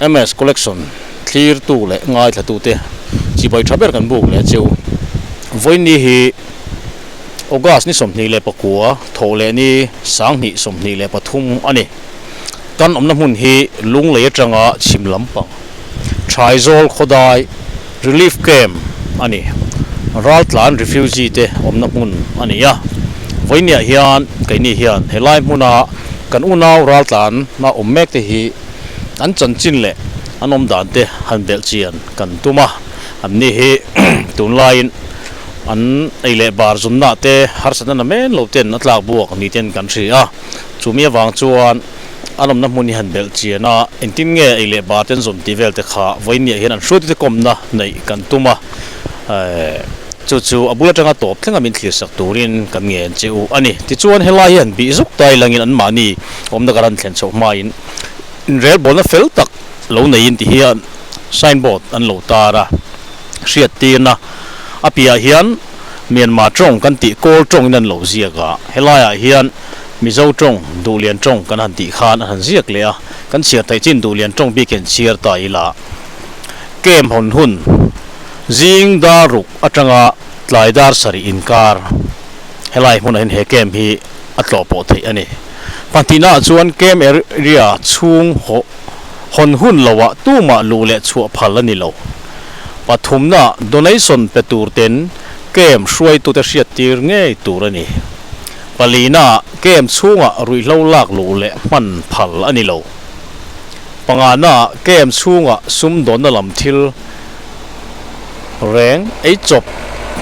MS Collection thlirtu leh ngaithlatute chibai tha ber kan buk leh cheu. Vawiinni hi August ni 29 thawh leh ni 2023 a ni. Kan awmna hmun hi Lunglei atanga chhim lampang Thaizawl khawdai Relief Camp a ni. Raltlan refugee te awmna hmun a ni a. Vawiinniah hian keini hian helai hmuna kan unau raltlan na awm mek te hi an chanchin leh an awm dan te han belh chian kan tum a. Anni hi tunlaiin an ei leh bar zunna te harsatna na men lo ten a tlak buak ni ten kan hria a. Chumi avang chuan an awmna hmun hi han belh chian a, engtin nge ei leh bar ten zawn tih vel te kha vawiinniah hian an hruaitute kawmna neih kan tum a, chu chu a bul atanga tawp thlenga min thlirsak turin kan ngen che u a ni. Tichuan helai hi han bih zuk ta ilangin anmahni awmna kan han thlen chhoh hmain inrelbawlna fel tak lo neiin ti hian signboard an lo tar a, hriattirna a piahah hian Myanmar tawng kan tih Kawl tawngin an lo ziak a, helaiah hian Mizo tawng, Duhlian tawng kan han tih khan a han ziak leh a, kan chhiar theih chin Duhlian tawng bik hian chhiar ta ila. Camp hawn hun zing dar ruk atanga tlai dar sarih inkar helai hmunah hian he camp hi a tlawh pawh theih a ni. Pahnihnaah chuan camp area chhung hawn hun loah tumah luh leh chhuah phal a ni lo. Pathumna donation pe tur ten camp hruaitute hriattir ngei tur a ni. Palina camp chhungah ruihhlo lak luh leh hman phal a ni lo. Pangana camp chhungah sumdawnna lam thil reng ei chawp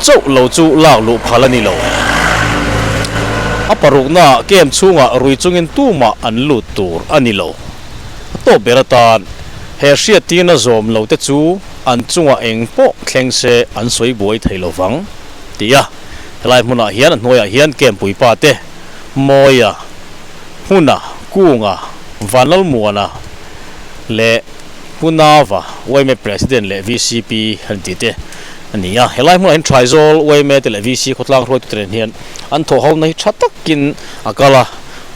chauh lo chu lak luh phal a ni lo. A parukna camp chhungah rui chungin tumah an lut tur a ni lo. A tawp ber atan he hriattirna zawm lo te chu an chungah eng pawh thleng se an sawi buai thei lo vang, ti a. Helai hmunah hian a hnuaiah hian camp puipa te, Mawia, Hmuna, Kunga, Vanlalmuana leh Punava yma President leh vcp an tih te a ni a. Helai hmunah hian Thaizâwl yma te leh VC khawtlang hruaitute nen hian an thawhhona hi tha takin a kal a,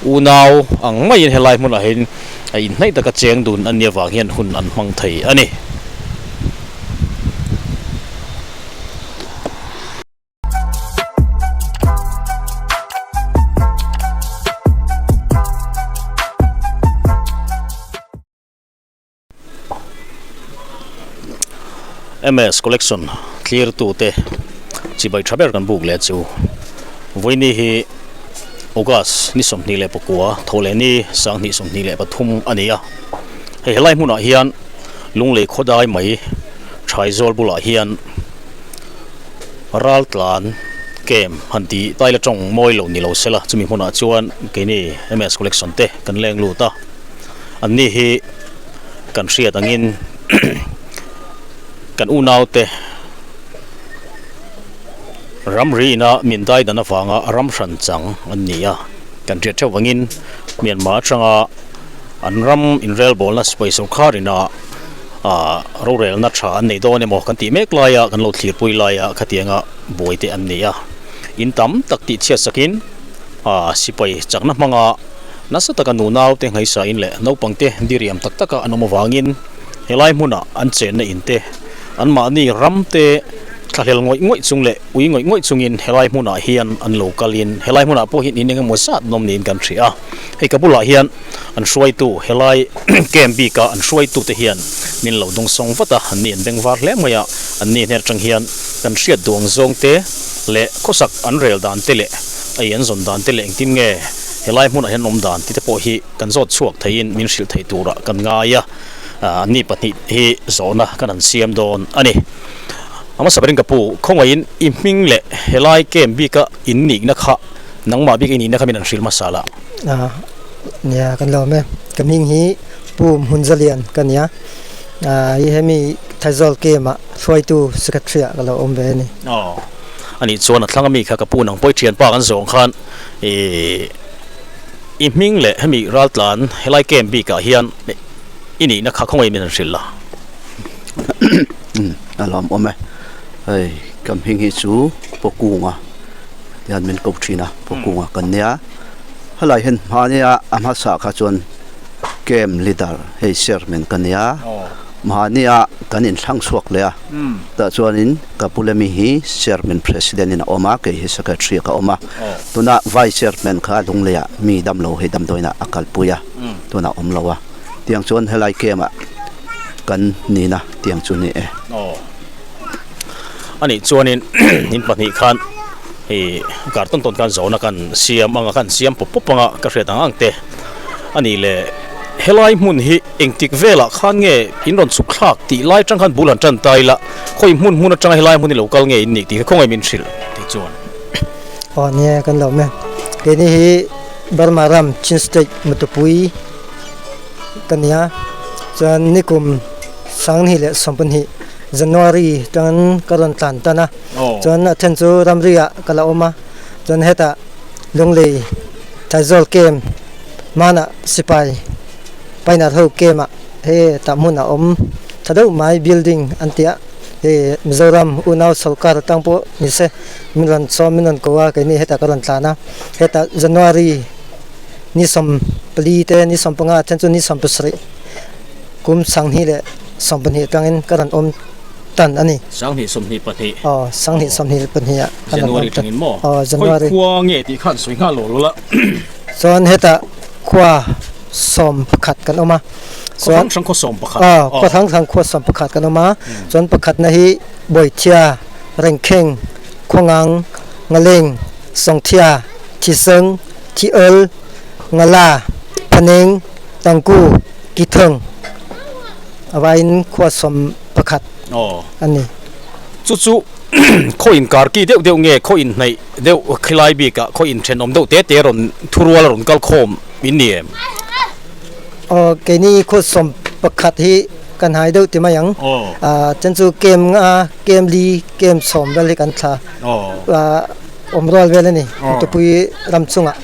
unau ang maiin helai hmunah hian a inhnaih taka cheng dun an nih avang hian hun an hmang thei a ni. MS collection thlirtute chibai tha ber kan buk leh chu vawiini hi August ni 29 thawhlehni 2023 a ni a hei helai hmunah hian Lunglei khawdai mai Thaizawl bulah hian Raltlan camp han tih taila tawng mawi lo ni lo sela chumi hmunah chuan keini MS collection te kan leng lut a anni hi kan hriat angin kan unau te ramri ina min dai dan avanga ram hran chang an ni a kan hriat theuh angin Myanmar atanga an ram inrelbawlna sipai sorkar ina Aaa rorelna tha an nei dawn emaw kan tih mek laia kan lo thlirpui laia khatianga buai te an ni a, in tam tak tih chhiat sakin aaa sipai chakna hmanga nasa taka nunau te nghaisa in leh naupang te diriam tak taka an awm avangin helai hmuna an chenna in te anmahni ram te thlahlel ngawih ngawih chung leh ui ngawih ngawih chungin helai hmunah hian an lo kalin helai hmunah pawh hian in engemaw zat nawm niin kan hria a, hei ka bulah hian. An hruaitu helai camp bika an hruaitute hian min lo dawngsawng vat a, anni an beng var hle mai a, anni hnen atang hian kan hriat duang zawng te leh khawsak an rel dan te leh ei an zawn dan te leh engtin nge helai hmunah hian an awm dan tih te pawh hi kan zawt chhuak theiin min hrilh thei turah kan ngai a, anni pahnih hi zawhna kan han siam dawn a ni. A hmasa berin ka pu, khawngaihin i hming leh helai camp bika in nihna kha nangmah bik i nihna kha min han hrilh hmasa la. Nia kan lo awm e ka hming hi Pu Hmunzalian ka nia ah hi hemi Thaizawl camp ah hruaitu secretary ah ka lo awm ve a ni. Aw anih chuan a thlang ami kha ka pu nang pawh i thianpa kan zawng khan ih i hming leh hemi raltlan helai camp bik ah hian i nihna kha khawngaih min han hrilh la. A lawm awm e hei ka hming hi chu Pawkunga hian min ko thin a Pawkunga kan nia. Helai hian hmania a hmasa kha chuan Camp leader hei chairman ka nia, mahnia kan inthlang chhuak leh a, tah chuanin ka pu lemi hi chairman president in a awm a, kei hi secretary ah ka awm a, tuna vice chairman kha Lungleiah mi damlo hei damdawiinah a kalpui a, tunah a awm lo a, tiang chuan helai camp ah kan nihna tiang chu ni e. Anih chuanin in pahnih khan hei kar tawn tawn khan zawhna kan siam anga kan siam pawp pawp anga ka hriat ang ang te anih le helai hmun hi engtik velah khan nge in rawn chhuk thlak tih lai atang khan bul han tan ta ila khawi hmun hmun atanga helai hmun hi lo kal nge in nih tih kha khawngaih min hrilh tih chuan. Aw nia kan lo awm e keini hi Burma ram Chin State Mutupui ka nia chuan nikum Sanghnih leh sawmpahnih January tangin ka rawn tlan tan a, chuan a then chu ramri ah ka la awm a, chuan hetah Lunglei Taizawl camp hmanah sipai Painar ho camp ah he tah hmun a awm tha deuh mai building an tih a, hei Mizoram unau sawrkar atang pawh ni se min rawn sawm min rawn ko a keini hetah ka rawn tlan a, hetah January ni 14 te ni 15 a then chu ni 17. Kum sanghnih leh 22 atangin ka rawn awm tan a ni. Sanghnih 22. Aw, sanghnih 22 ah ka rawn awm January tan. tangin maw? Aw, January. Khawi khua nge tih khan sawi nghal lo la. Chuan hetah khua 11 kan awm a. Khaw hrang hrang khua 11. Aw, khaw hrang hrang khua 11 kan awm a. Chuan pakhatna hi Bawithia, Rengkheng, Khawngang, Ngaleng, Sawngthia, Thiseng, Thiawl, Ngala, Phaneng, Tangku, Kitheng a vaiin khua 11 a ni. Chu chu khaw inkar ki deuh deuh nge khaw inhnaih deuh khilai bikah khaw inthenawm deuh te te rawn thurual rawn kal khawm in ni em? Aw keini khua 11 hi kan hai deuh ti mai ang. Chen chu kem nga, kem li, kem 10 vel hi kan thla awm rual vel a ni Tupui ram chungah.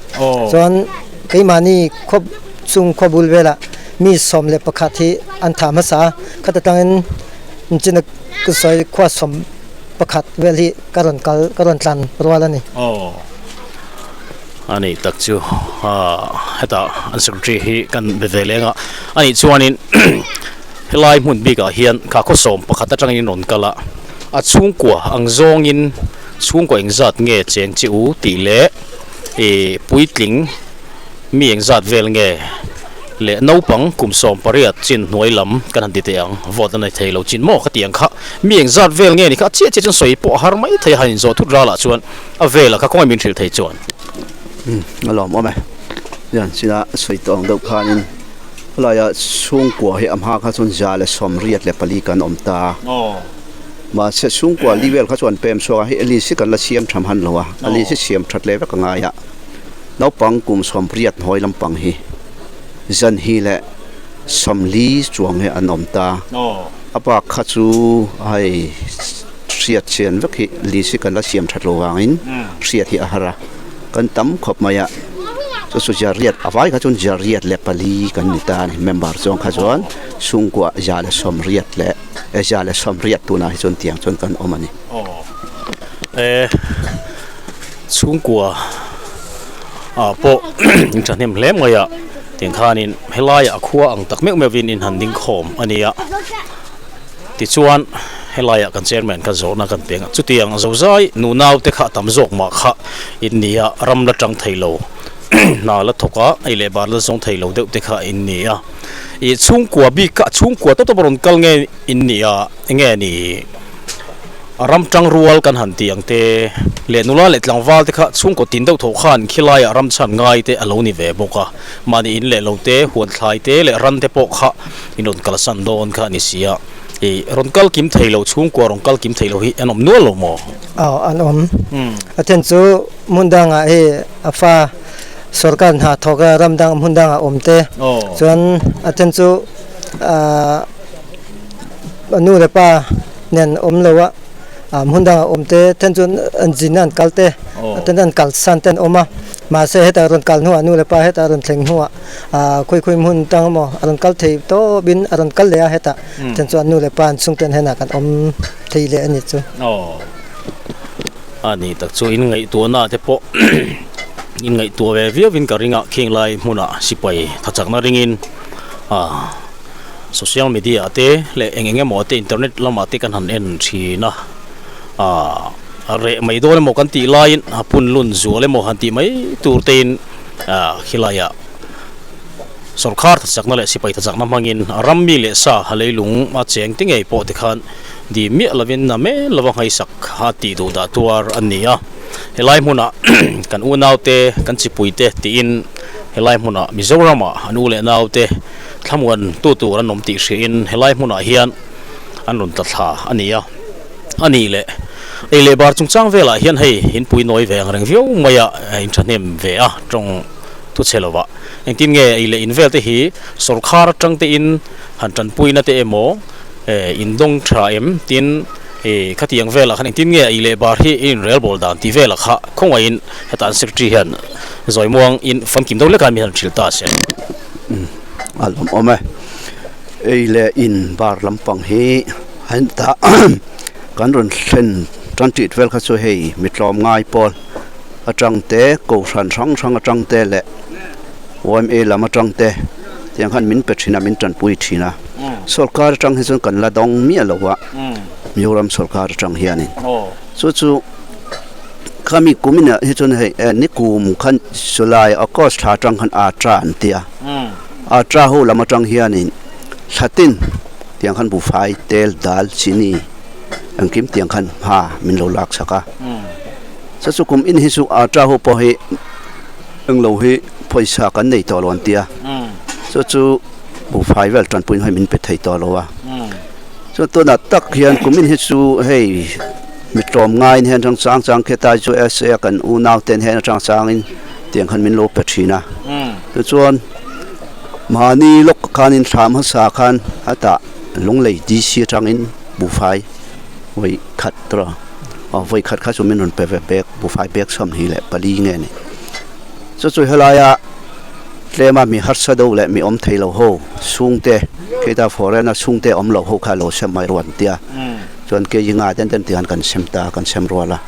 Chuan keimahni khaw Chung khua bul velah mi 11 hi an thah hmasa a, khata tangin China ka sawi khua 11 vel hi ka rawn kal ka rawn tlan rual a ni. Aw a nih tak chu hetah an secretary hi kan be ve leng a, a nih chuanin helai hmun bikah hian kha khaw 11 atangin in rawn kal a, a chhungkua ang zawngin chhungkua engzat nge cheng che u tih leh ih puitling Mi engzat vel nge leh naupang kum 18 chin hnuai lam kan han ti teh ang, vote a nei thei lo chin maw ka ti ang kha. Mi engzat vel nge ni kha a chiah chiah chuan sawi pawh a har mai thei a, han inzawh thut ralah chuan a velah kha kawngin min hrilh thei chuan. Umm a lawmawm e. Hian china sawi tawng deuh khanin helaia chhungkua hi a hma kha chuan 184 kan awm ta. Mahse chhungkua li vel kha chuan pem chhuak a, hei a list hi kan la siam tha hman lo a, a list hi siam that leh vek a ngai a. Naupang kum 80 hnuai lampang hi zan hi leh 40 chuang hi an awm ta. A bak kha chu hei hriat chian vek hi list hi kan la siam that lo vangin hriat hi a har a, kan tam khawp mai a. Chu chu 8 a vai kha chuan 84 kan ni ta a ni. Member chuang kha chuan chhungkua 180 leh 180 tunah hi chuan tiang chuan kan awm a ni. Chhungkua ah pawh in thahnem hle mai a tiang khanin helaiah a khua ang tak meuh meuhin in han ding khawm a ni a tichuan helaiah kan chairman kha zawhna kan peng a chutiang zozai nunau te kha tam zawk mah kha in ni a ram la tang thei lo hna la thawk a ei leh bar la zawng thei lo deuh te kha in ni a ih chhungkua bik kha chhungkua tawp tawp a rawn kal nge in ni a enge ni. A ram tang rual kan han tih ang te leh nula leh tlangval te kha chhungkaw tin deuh tho khan khilaiah ram chhan ngai te a lo ni ve bawk a, mahni in leh lo te, huan thlai te leh ran te pawh kha in rawn kalsan dawn kha a ni si a, ih rawn kal kim thei lo chhungkua rawn kal kim thei lo hi an awm nual lo maw? Aw an awm. A then chu hmun dangah hei a fa sorkar hna thawk a ram dang hmun dangah awm te chuan a then chu ah a nu leh pa nen awm lo a ah hmun dangah awm te then chuan an zin a an kal te ten an kalsan te an awm a mahse hetah rawn kal hnuah nu leh pa hetah rawn thleng hnuah ah khawi khawi hmun tang emaw a rawn kal thei tawp in a rawn kal leh a hetah then chuan nu leh pa an chhungte an henah kan awm thei leh a ni chu. A ni tak chu in ngaihtuahna te pawh in ngaihtuah ve viau in ka ring a khing lai hmunah sipai thachakna ringin. Ah social media ah te leh eng eng emaw te internet lamah te kan han en thin a ah a reh mai dawn emaw kan tih laiin a pun lun zual emaw han tih mai tur te in ah khilai ah sawrkar thachakna leh sipai thachakna hmangin a ram mi leh sa a leilung a cheng te ngei pawh tikhan di miah lovin a mel lova nghaisak a tih duh dah tuar a ni a helai hmunah kan unaute kan chipuite tiin helai hmunah Mizoramah an u leh naute thlamuan tu tur an awm tih hriain helai hmunah hian an rawn tla thla a ni a a nih leh ei leh bar chungchang velah hian hei inpui nawi ve ang reng viau mai a inthahnem ve a tawng thu chhe lovah engtin nge ei leh in vel te hi sawrkhar atang te in han tanpuina te emaw indawng tha em tin Ih khatiang velah khan engtin nge ei leh bar hi i inrelbawl dan tih velah kha khawngaihin heta an secretary hian zawimuang in famkim deuh lekah mi han hrilh ta a se. Umm a lawm awm e. Ei leh in bar lampang hi heta kan rawn thlen tan tih vel kha chu hei mi tlawm ngai pawl atang te kohhran hrang hrang atang te leh yma lam atang te tiang khan min pe thin a min tanpui thin a sawrkar atang hi chuan kan la dawng miah lo a Mizoram sawrkar atang hianin chu chu khami kumin ah hi chuan hei nikum khan July August thla atang khan atra an ti a atra ho lam atang hianin thlatin tiang khan buhfai tel dal chini engkim tiang khan hma min lo lak chak a chu chu kum in hi chu atra ho pawh hi englo hi pawisa kan nei tawh lo an ti a chu chu buhfai vel tanpuina hi min pe thei tawh lo a. Chuan tunah tak hian kumin hi chu hei mi tlawm ngaiin hian atang chang chang kheta chu SA kan unau ten hian atang changin tiang khan min lo pe thin a tichuan mahni lawk khanin thlam hmasa khan hetah Lunglei DC atangin buhfai vawi khat tawh a vawi khat kha chu min rawn pe ve bag buhfai bag 24 nge ni chu chu helaia. Tlema mi harsa deuh leh mi awm thei lo ho chhungte khita foreign a chhungte awm lo ho kha lo sem mai ruan tia chuan kg nga ten ten tihan kan sem ta kan sem rual a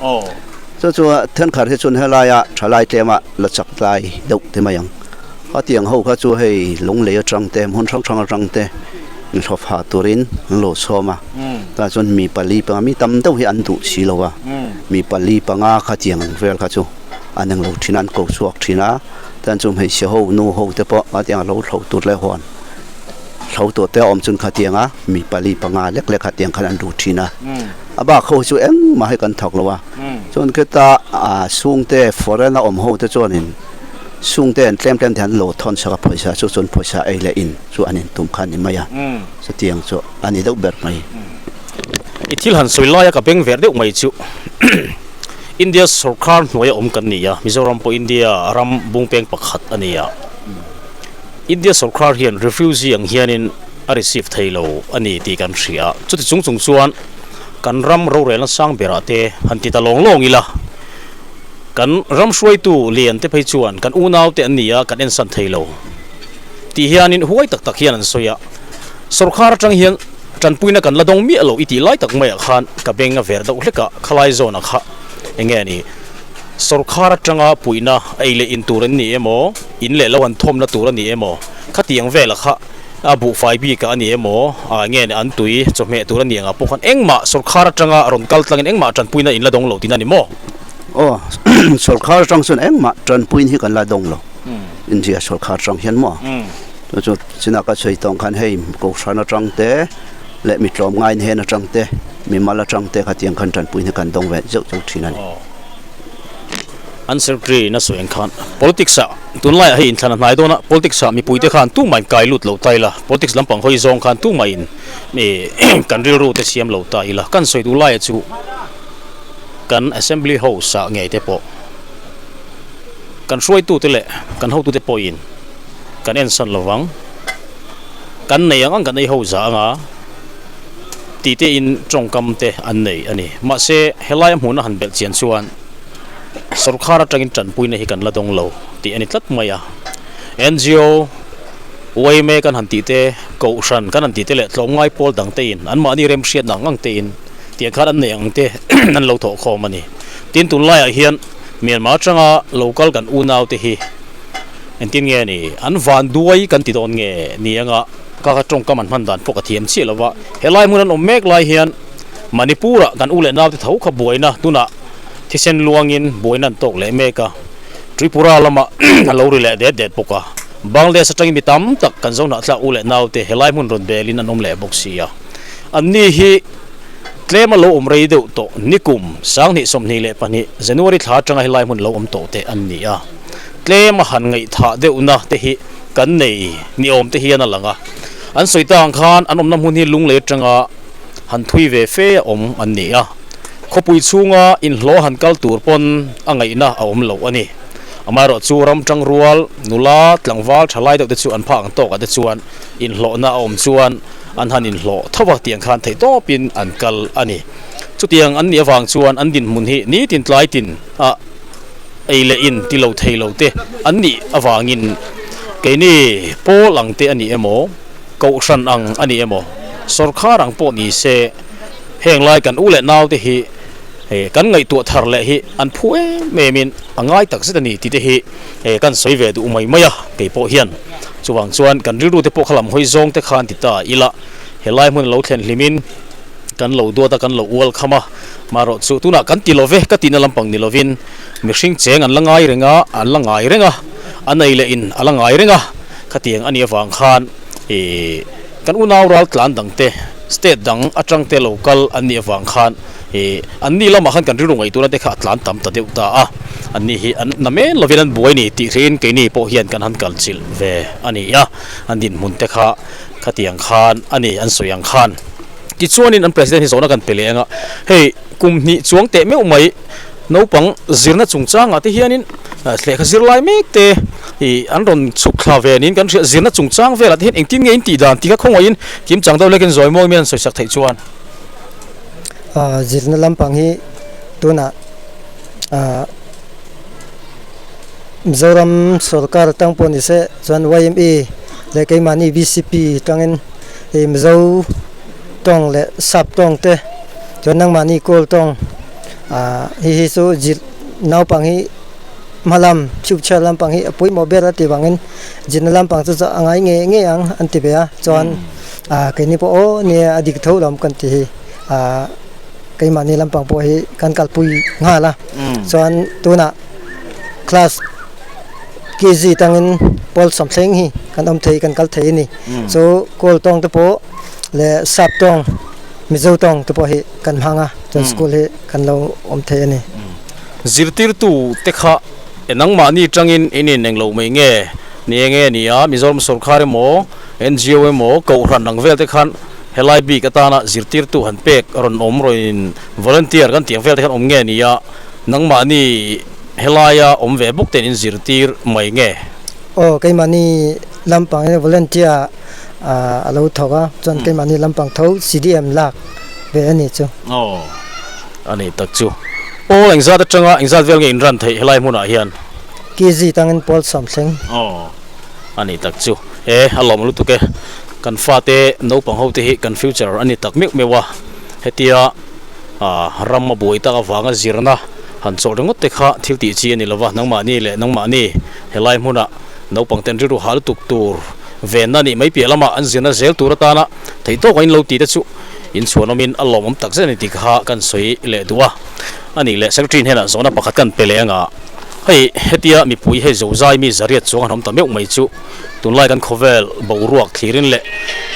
chu chu thenkhat hi chuan helaia thalai tlema la chak tlai deuh te mai ang a tiang ho kha chu hei lunglei atang te hmun hrang hrang atang te inhlawh fah turin an lo chhawm a tah chuan mi pali panga mi tam deuh hi an duh si lo a mi pali panga kha tiang vel kha chu an englo thin a an ko chhuak thin a. Chuan chu hmeichhe ho nu ho te pawh khatiang a lo thlo tur leh huan thlo tur te a awm chuan khatiang a mi pali panga lek lek khatiang khan an lut thin a a bak ho hi chu engmah hi kan thawk lo a chuan kheta ah chhungte foreign a awm ho te chuanin chhungte an tlem tlem te an lo thawn chak a pawisa chu chuan pawisa ei leh in chu an intum kha a ni mai a chutiang chu a ni deuh ber mai. I thil han sawi laia ka beng ver deuh mai chu. India sorkar hnuaia awm kan ni a, Mizoram pawh India ram bungpeng pakhat a ni a. India sorkar hian refugee ang hianin a receive thei lo a ni tih kan hria a. Chuti chung chung chuan kan ram rorelna sang berah te han ti ta lawng lawng ila, kan ram hruaitu lian te phei chuan kan unau te an ni a, kan ensan thei lo tih hianin huai tak tak hian an sawi a. Sorkar atang hian Tanpuina kan la dawng miah lo i tih lai tak maiah khan ka beng a ver deuh hlek a, khalai zawnah kha eng nge ni sawrkhar atanga puihna ei leh in tur an ni emaw, in leh lo an thawmna tur a ni emaw, khatiang velah kha a buhfai bikah a ni emaw, ah eng nge ni an tui chawhmeh tur a ni angah pawh khan engmah sawrkhar atanga rawn kal tlangin engmah tanpuina in la dawng lo tihna a ni maw? Aw, sawrkhar atang chuan engmah tanpuina hi kan la dawng lo, India sawrkhar atang hian maw? Chu chu chinah ka sawi tawng khan hei kohhran atang te leh mi tlawm ngai hnen atang te mi mal atang te khatiang khan tanpui hi kan dawng ve zeuh zeuh thin a ni. An secretary na sawi ang khan politics ah tunlaiah hei inthlan a hnai dawn a, politics ah mipuite khan tumah in kai lut lo ta ila, politics lampang hawi zawng khan tumah in kan rilru te siam lo ta ila, kan sawi duh laia chu kan assembly house ah ngei te pawh kan hruaitute leh kan hotute pawhin kan ensan lo vang, kan nei ang ang kan ei ho za anga tih te in tawngkam te an nei a ni. Mahse, helai a hmuhna han belh chian chuan sorkar atangin tanpuina hi kan la dawng lo tih a ni tlat mai a. NGO, yma kan han tih te, Kohhran kan han tih te leh tlawmngai pawl dang te in anmahni remhriatna ang ang te in tiang khan an nei ang te an lo thawh khawm a ni. Tin, tunlaiah hian Myanmar atanga local kan unau te hi. Engtin nge ni? An van duai kan ti dawn nge ni anga ka ka tawngkam an hman dan pawh ka thiam chiah lo va. Helai hmun an awm mek lai hian Manipur ah kan u leh naute tho kha buaina tunah thisen luangin buaina an tawk leh mek a. Tripura lamah a lo ri leh det det bawk a. Bangladesh atangin mi tam tak kan zo hnahthlak u leh naute helai hmun rawn belin an awm leh bawk si a. Anni hi tlem a lo awm rei deuh tawh nikum 2022 January thla atanga helai hmun lo awm tawh te an ni a. Tlem a han ngaihthah deuhna te hi kan nei ni awm te hian a lang a. An sawi ta ang khan an awmna hmun hi lunglei atanga han thui ve fe a awm an ni a. Khawpui chhunga inhlawh han kal tur pawn a ngaihna a awm loh a ni. Amaherawh chu ram tangrual, nula, tlangval tha lai deuh te chu an phak ang tawkah te chuan inhlawhna a awm chuan an han inhlawh tho a tiang khan theihtawpin an kal a ni. Chutiang an nih avang chuan an dinhmun hi nitin tlai tin a ei leh in ti lo thei lo te an nih avangin keini pawl ang te a ni emaw, kohhran ang a ni emaw, sawrkhar ang pawh ni se heng lai kan u leh nau te hi kan ngaihtuah thar leh hi an phu em em in a ngai tak zet a ni tih te hi kan sawi ve duh mai mai a kei pawh hian. Chuvang chuan kan rilru te pawh kha lam hawi zawng te khan ti ta ila helai hmun a lo thlen hlim in kan lo duat a kan lo ual kham a, marawh chu tunah kan ti lo ve ka tihna lampang ni lovin mihring cheng an la ngai reng a, an la ngai reng a, a nei leh in a la ngai reng a, khatiang a nih avang khan ih kan unau ral tlan dang te state dang atang te lo kal an nih avang khan ih an ni lamah khan kan rilru ngaihtuahna te kha a tlan tam ta deuh ta a, an ni hi an na men lovin an buai ni tih hrein keini pawh hian kan han kal chilh ve a ni a, an dinhmun te kha khatiang khan a ni an sawi ang khan. Tichuanin an President hi zawhna kan pe leh ang a, hei kum hnih chuang teh meuh mai naupang zirna chungchangah te hianin lehkha zir lai mek te ih an rawn chhuk thla ve niin kan hria, zirna chungchang velah te hian engtin nge in tih dan tih kha khawngaihin kim chang deuh lekin zawi mawi mian sawisak theih chuan. Zirna lampang hi tunah Mizoram sorkar atang pawh ni se chuan yma leh keimahni bcp atangin hei Mizo tawng leh sap tawng te chuan nangmahni kawl tawng ah hei hi chu zir naupang hi hmalam future lampang hi a pawimawh ber a tih vangin zirna lampang chu chu a ngai ngei ngei ang an ti ve a chuan ah keini pawh aw nia a dik tho lam kan ti hi ah keimahni lampang pawh hi kan kalpui nghal a chuan tunah class KG tangin pawl sawmthleng hi kan awm thei kan kal thei a ni. Chu kawl tawng te pawh leh sap tawng Mizo tawng te pawh hi kan hmang a chuan school hi kan lo awm thei a ni. Zirtirtu te kha nangmahni tangin in in englo mai nge ni enge ni a Mizoram sorkar emaw NGO emaw kohhran ang vel te khan helai bik atana zirtirtu han pek rawn awm rawn volunteer kan tih ang vel te khan awm nge ni a nangmahni Helaia awm ve bawk ten in zirtir mai nge? Aw, keimahni lampang hi volunteer a lo thawk a, chuan keimahni lampang tho CDM lak ve a ni chu. Aw, a ni tak chu. Pawl engzat atanga engzat vel nge in ran theih helai hmunah hian? KG tangin pawl sawmthleng. Aw, a ni tak chu. E, a lawm lutuk e. Kan fate naupang ho te hi kan future a ni tak meuh meuh a, hetia ram a buai tak avanga zirna han chawlh ringawt te kha thil tih chi a ni lova, nangmahni leh nangmahni helai hmuna naupang ten rilru hal tuk tur venna nih mai piah lamah an zirna zel tur atana theihtawk a inlo tih te chu inchhuanawmin a lawmawm tak zet a ni tih kha kan sawi leh duh a. A nih leh Secretary hnenah zawhna pakhat kan pe leh anga hei hetia mipui hei zozai mi zariat chuang an awm ta meuh mai chu tunlai kan khawvel boruak thlirin leh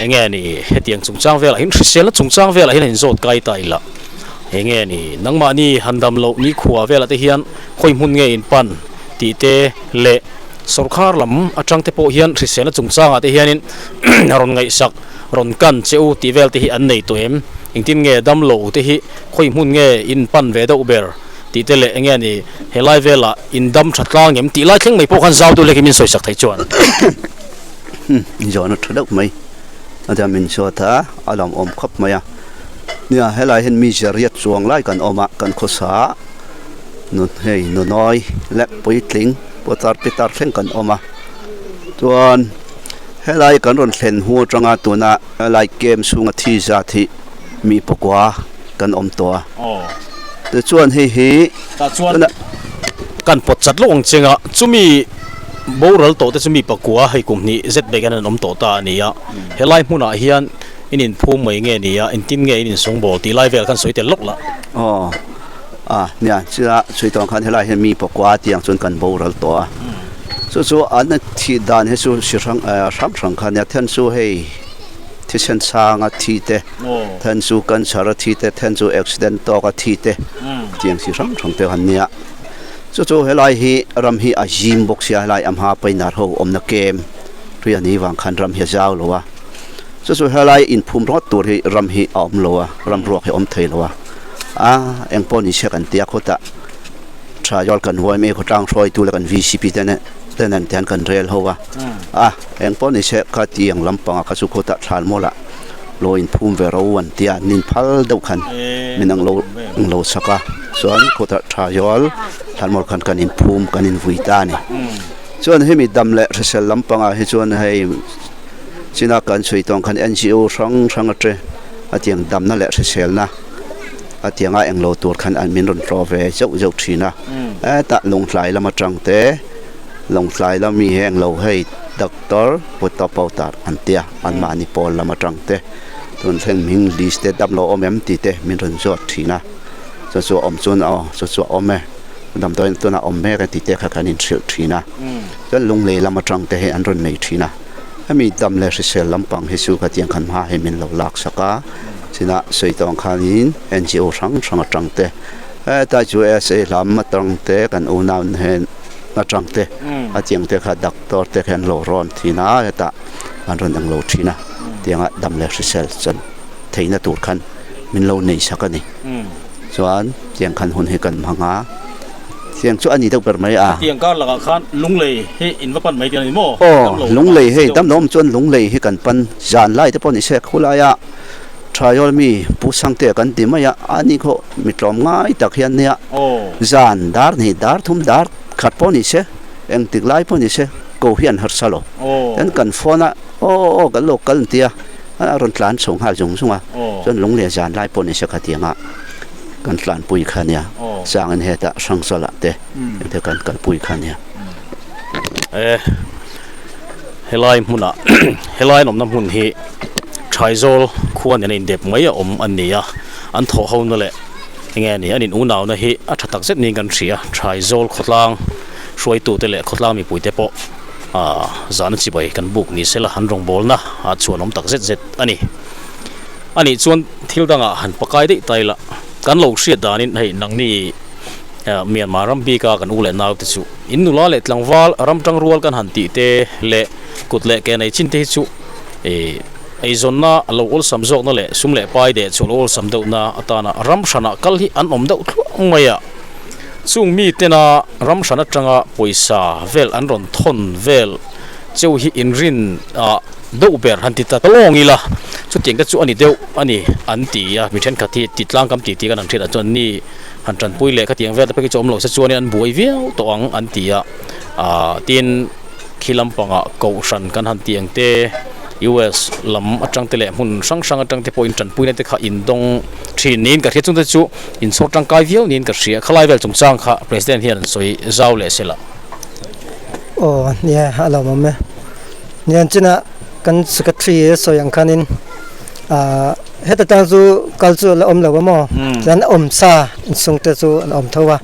enge ni hetiang chungchang velah hian hriselna chungchang velah hian a inzawt kai ta ila. Enge ni nangmahni han dam loh nikhua velah te hian khawi hmun nge in pan tih te leh sawrkhar lam atang te pawh hian hriselna chungchangah te hianin rawn ngaihsak rawn kan che u tih vel te hi an nei tawh em? Engtin nge dam lo te hi khawi hmun nge in pan ve deuh ber tih te leh enge ni helai velah in dam tha tlang em tih lai thleng mai pawh khan zau deuh hlekin min sawisak theih chuan. Zawhna tha deuh mai a dam in zawt a, a lawmawm khawp mai a. Nia helai hian mi zariat chuang lai kan awm a kan khawsa a nu hei nunawi leh puitling putar pitar thleng kan awm a chuan helai kan rawn thlen hnu atanga tuna helai camp chhunga thi zat hi mi pakua kan awm tawh a tichuan hei hi tah chuan kan pawt chat lawk ang cheng a chumi. Boral tawh te chu mi pakua hei kum hnih zet bek hian an awm tawh ta a ni a. Helai hmunah hian in inphum mai nge ni a, engtin nge in insawngbawl tih lai vel khan sawi tel lawk lah. Aw, a nia, chutia sawi tawh ang khan helai hian mi pakua tiang chuan kan boral tawh a. Chu chu an thih dan hi chu si hrang hrang hrang kha nia, then chu hei thisen sanga thi te, then chu cancer a thi te, then chu accident tawk a thi te tiang si hrang hrang te han nia. Chu chu helai hi ram hi a zim bawk sia helai a hma painar ho awmna kem ri a ni vang khan ram hi a zau lo a chu chu helai inphum rawt tur hi ram hi a awm lo a ram ruak hi a awm thei lo a a eng pawh ni se kan tia khawtah tha zawk kan huai mai khawtlang hruaitu leh kan vcp te nen te nen te hian kan rel ho a a eng pawh ni se kha tiang lampangah kha chu khawtah thlan mawlah lo inphum ve ro an tia nin phal deuh khan min ang lo ang lo chak a chuan khawtah tha zawl thlanmual khan kan inphum kan invui ta a ni chuan hemi dam leh hrisel lampangah hi chuan hei china kan chhui tawng khan N_G_O hrang hrang ate a tiang damna leh hriselna a tianga englo tur khan an min rawn tlawh ve zeuh zeuh thin a hetah lunghlai lam atang te. Lawngtlai lam mi hi englo hei Doctor Putta Powtar an tia anmahni pawl lam atang te tun thleng hming list te damlo awm em tih te min rawn zawt thin a chu chu a awm chuan aw chu chu a awm e damdawiin tunah awm mek e tih te kha kan inhrilh thin a chuan lunglei lam atang te hi an rawn nei thin a hemi dam leh hrisel lampang hi chu khatiang khan hma hi min lo lak sak a chinah sawi tawh ang khanin N_G_O hrang hrang atang te hetlai chu S_A lam atang te kan unau nen. atang te a tiang te kha doctor te kha an lo rawn thin a hetah an rawn englo thin a tianga dam leh hrisel chan theihna tur khan min lo nei sak a ni chuan tiang khan hun hi kan hmang a tiang chu a ni deuh ber mai a. Tiang kar lakah khan lunglei hi in va pan mai tih a ni maw? Aw lunglei hei damlo awm chuan lunglei hi kan pan zan lai te pawh ni se khulai a Thaiawl mi Pu Sangtea kan ti mai a, ani khaw mi tlawm ngai tak hian nia zan dar hnih dar thum dar khat pawh ni se engtik lai pawh ni se ko hi an harsa lo. Chuan kan phone a aw aw kan lo kal an ti a, a rawn tlan chho nghal zung zung a, chuan lungleh zan lai pawh ni se khatianga kan tlanpui kha nia changin hetah Hrangzawlah te engte kan kalpui kha nia. Helai hmunah helai an awmna hmun hi Thaizawl khua nena indep mai a awm an ni a, an thawh ho na leh enge ni an in unauna hi a tha tak zet niin kan hria, Thaizawl khawtlang hruaitute leh khawtlang mipuite pawh aah zahna chibai kan buk ni sela an rawngbawlna a chhuan awm tak zet zet a ni. A nih chuan thil dangah han pakai daih ta ila kan lo hriat danin hei nangni Myanmar ram bika kan u leh naute chu In nula leh tlangval ram tang rual kan han tih te leh kut leh ke nei chin te hi chu ih eizawnna a lo awlsam zawkna leh sum leh pai deh chu a lo awlsam deuhna atana ram hranah kal hi an awm deuh thluah mai a. Chung mi tena ram hran atanga pawisa vel an rawn thawn vel cheu hi inrin ah deuh ber han ti ta lawng ila chutiang te chu a ni deuh a ni an ti a, mi thenkhat hi ti tlang kam tih tih kan han hriat ah chuan ni. Han tanpui leh khatiang vel te phei khi chu awm lo se chuanin an buai viau tawh ang an ti a ah tin khi lampangah kohhran kan han tih ang te U_S lam atang te leh hmun hrang hrang atang te pawhin tanpuina te kha indawng thin niin ka hria chung te chu inchhawr tangkai viau niin ka hria khalai vel chungchang kha president hian an sawi zau leh se lah. Aw nia a lo awm e nian chinah kan secretary a sawi ang khanin ah. Heta tang chu kal chu a la awm lo a maw? Chuan a awm sa inchhung te chu an awm tho a.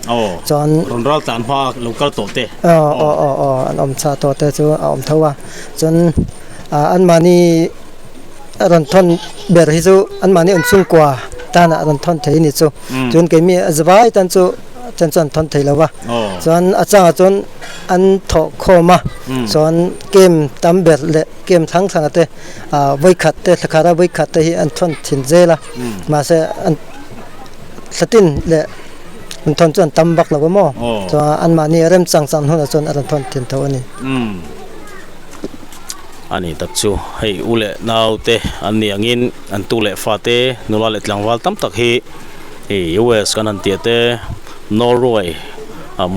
Chuan Rawn ral tlan hma lo kal tawh te. Aw aw aw aw an awm sa tawh te chu a awm tho a. Chuan anmahni a rawn thawn ber hi chu anmahni inchhungkua tana a rawn thawn thei a ni chu. Chuan keimi a zavai tan chu then chuan thawn thei lo va. Chuan a changah chuan an thawh khawm a. Chuan kem tam ber leh kem thlang thlang te ah vawikhat te thla khat a vawikhat te hi an thawn thin zel a mahse an thla tin leh an thawn chu an tam vak lo a maw chuan anmahni a rem chang chang hunah chuan a rawn thawn thin tho a ni. A ni tak chu hei u leh nau te an ni angin an tu leh fa te nula leh tlangval tam tak hi US kan han tih te Norway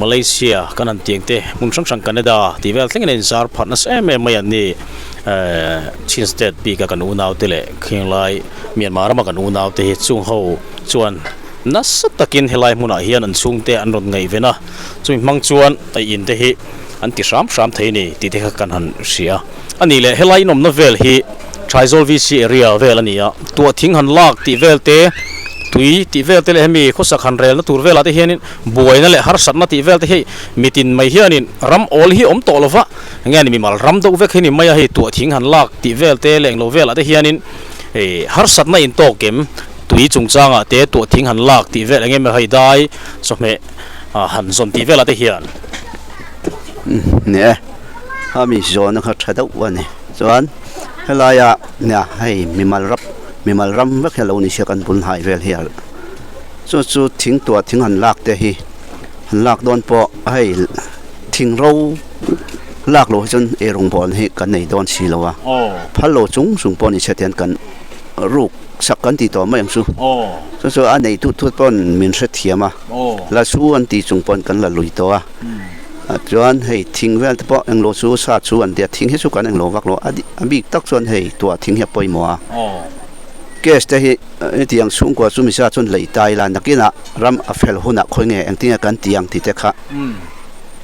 Malaysia kan han tih ang te hmun hrang hrang Canada tih vel thlengin a inzar pharh nasa em em mai an ni. Chin state bika kan unaute leh khenglai Myanmar rama kan unaute hi chung ho chuan nasa takin helai hmunah hian an chhungte an rawn ngaihven a, chumi hmang chuan ei in te hi an ti hram hram thei a ni tih te kha kan han hria a ni leh helai inawmna vel hi Thaizawl VC area vel a ni a tuah thing han lak tih vel te tui tih vel te leh hemi khawsak han relna tur velah te hianin buaina leh harsatna tih vel te hi mitin mai hianin ram awl hi awm tawh lova enge ni mimal ram deuh vek hi ni mai a hei tuah thing han lak tih vel te leh englo velah te hianin ih harsatna intawk em tui chungchangah te tuah thing han lak tih vel eng emaw hei dai chawhmeh han zawn tih velah te hian. Ni e, khami zawhna kha tha deuh a ni. Chuan helaia nia hei mimal ram mimal ram vek hi a lo ni sia kan bul hnai vel hi a chu chu thing tuah thing han lak te hi han lak dawn pawh hei thing ro lak loh hi chuan eirawng bawn hi kan nei dawn si lo a phal lo chung chung pawh ni se tian kan ruk sak kan ti tawh mai ang chu chu chu a nei tut tut pawn min hrethiam a la su an ti chung pawn kan la lui tawh a chuan hei thing vel te pawh englo chu sa chu an tia thing hi chu kan englo vak lo a a bik tak chuan hei tuah thing hi a pawimawh a case te hi hetiang chhungkua chu misa chuan lei ta ila nakinah ram a fel hunah khawi nge engtin nge kan ti ang tih te kha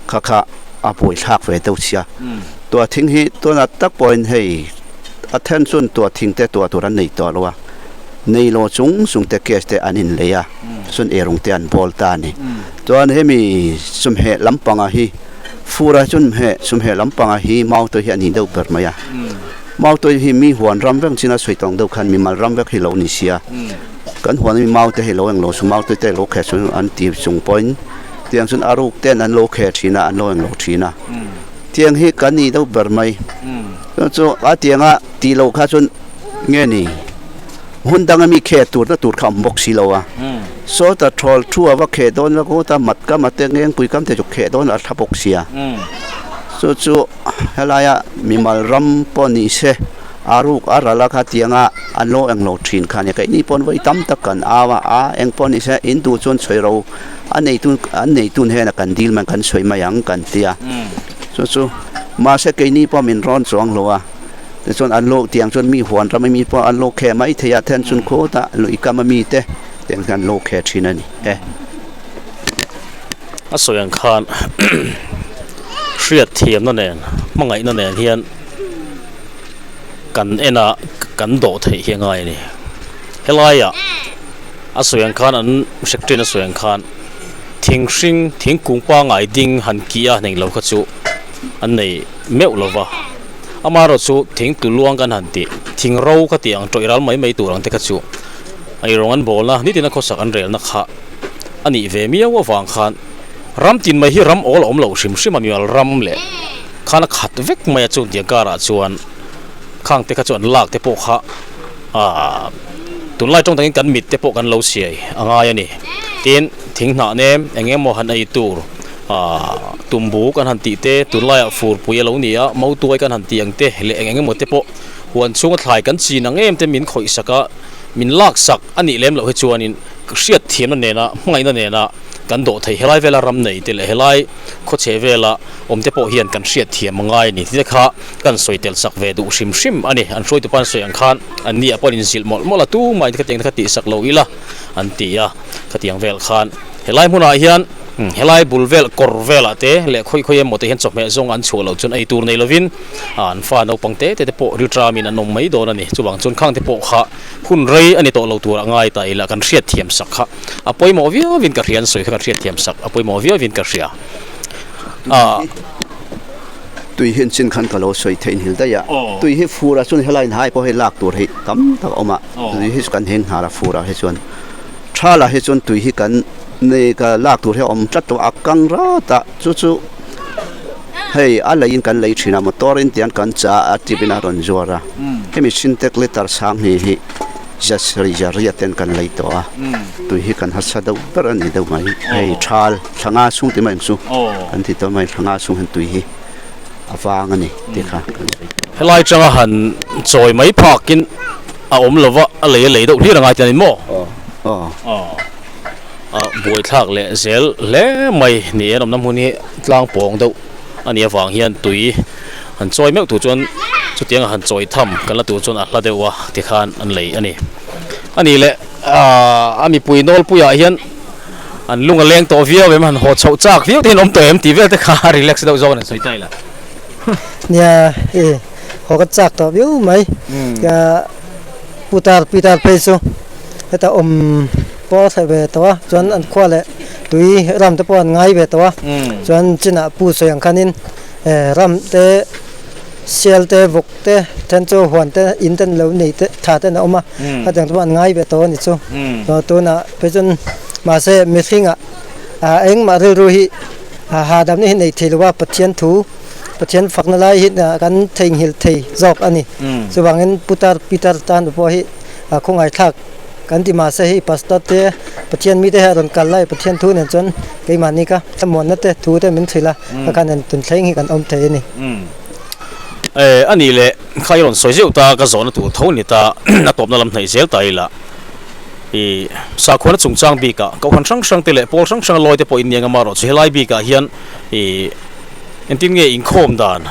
kha kha a buaithlak ve deuh sia tuah thing hi tunah tak pawhin hei. A then chuan tuah thing te tuah tur an nei tawh lo a, nei lo chung chung te case te an inlei a, chuan erawng te an bawl ta a ni. Chuan hemi chumheh lampanga hi fura chuan heh chumheh lampanga hi Mautuai hi a ni deuh ber mai a. Mautuai hi mi huan ram vek chin a sawi tawng deuh khan mimal ram vek hi lo ni sia. Kan huan ami mau te hi lo englo chu Mautuai te lo kheh chu an ti chung pawhin tiang chuan a ruk ten an lo kheh thin a, an lo englo thin a. Tiang hi kan ni deuh ber mai. Chuan chu a tianga tih loh kha chuan nge ni hun danga mi kheh tur na tur kha awm bawk si lo a. Sawta thawl thu a va kheh dawn vek ngawt a, mat kam a te ngengpui kam te chu kheh dawn a tha bawk sia. Chu chu helaia mimal ram pawh ni se a ruk a ral a kha tianga an lo englo thin kha a nia. Keini pawn vawi tam tak kan au a, a eng pawh ni se in duh chuan chhawi ro a neitun an neitun hian a kan dil mai kan sawi mai ang kan ti a chu chu mahse keini pawh min rawn chuang lo a tichuan an lo tiang chuan mi huan ram ami pawh an lo khe mai thei a then chun khawtah lui kam ami te tiang hian an lo khe thin a ni e. A sawi ang khan hriat thiamna nen hmangaihna nen hian kan en a kan dawh theih hi a ngai a ni helaiah. A sawi ang khan an secretary a sawi ang khan thing hring thingkung pangai ding han kih a nei lo kha chu an nei meuh lo va amaherawh chu thing tlu luang kan han tih thing ro ka tih ang tawih ral mai mai tur ang te kha chu ei rawng an bawl a nitin a khawsak an relna kha a nih ve miau avang khan ram tin mai hi ram awl a awm loh hrim hrim a mimal ram leh khan a khat vek mai a chung tiang karah chuan khang te kha chu an lak te pawh kha. Aaa tunlai tawng takin kan mit te pawh kan lo siai a ngai a ni. Tin, thing hnah nem eng emaw han ei tur aaa tumbu kan han tih te, tunlaiah furpui a lo ni a, mautuai kan han tih ang te leh eng eng emaw te pawh huan chhunga thlai kan chin ang em te min khawih sak a, min lak sak a nih lem loh hi chuanin hriat thiamna nena hmangaihna nena kan dawh thei helai vela ram nei te leh helai khawchhe vela awm te pawh hian kan hriat thiam a ngai a ni tite kha kan sawi tel sak ve duh hrim hrim a ni. An hruaitu pa'n sawi ang khan an ni ah pawh an inzilh mawlh mawlh a, tumah in khatiang te kha tih sak lo ila an ti a, khatiang vel khan helai hmunah hian helai bul vel kawr velah te leh khawi khawi emaw te hian chawhmeh zawng an chhuah loh chuan ei tur nei lovin an fa naupang te te te pawh rilṭamin an awm mai dawn a ni. Chuvang chuan khang te pawh kha hun rei a ni tawh lo turah ngai ta ila kan hriat thiam sak kha a pawimawh viauin ka hria an sawi kha kan hriat thiam sak a pawimawh viauin ka hria. A. Tui hi chin khan ka lo sawi theih nghil daih a. Tui hi fur ah chuan helai hnai pawh hei lak tur hi tam tak a awm a. Tui hi kan heng hnar a fur ah hi chuan thal ah hi chuan tui hi kan nei ka lak tur hi a awm tlat lo a kang rat a chu chu hei a lei in kan lei thin a motor in tiang kan chah a tip in a rawn zuar a hemi sintex litre sang hnih hi. Jasri Jaria ten kan lei tawh a, tui hi kan harsa deuh ber a ni deuh mai. Hei thal thla nga chhung ti mai ang chu kan ti tawh mai, thla nga chhung hian tui hi a vang a ni tih kha kan sawi tawh. Helai atanga han chawi mai phakin a awm lo va, a lei a lei deuh hlir a ngai ta a ni maw? Aw. A buaithlak leh zel hle mai ni e, an awmna hmun hi tlang pawng deuh a nih avang hian tui han chawi meuh tur chuan chutianga han chawi tham kan la tur chuan a hla deuh a tikhan an lei a ni. A nih leh aaa a mipui nawlpuiah hian. An lung a leng tawh viau em, han haw chhoh chak viau te hian awm tawh em tih vel te kha relax deuh zawk a ni sawi ta ila. Nia e, haw ka chak tawh viau mai. Ka putar pitar phei chu heta awm pawh a thleh ve tawh a, chuan an khua leh tui ram te pawh an ngai ve tawh a, chuan chinah pu sawi ang khanin ram te sial te vawk te then chu huan te in te an lo nei te tha ten a awm a, hetiang te pawh an ngai ve tawh a ni chu. Tunah phei chuan mahse mihringah engmah rilru hi hahdamna hi nei thei lo a, Pathian thu Pathian fakna lai hi kan theihnghilh thei zawk a ni. Chuvangin Putar Peter tan pawh hi khawngaithlak kan ti mahse hei Pastor te Pathian mite hi a rawn kal lai Pathian thu nen chuan keimahni kha thlamuanna te thu te min hrilh a, ka khan en tun thleng hi kan awm thei a ni. A nih leh kha i rawn sawi zeuh ta ka zawhna tur tho ni ta a tawpna lam hnaih zel ta ila i sakhuana chungchang bikah kohhran hrang hrang te leh pawl hrang hrang lawi te pawh in ni ang amaherawhchu helai bikah hian i Engtin nge inkhawm dan,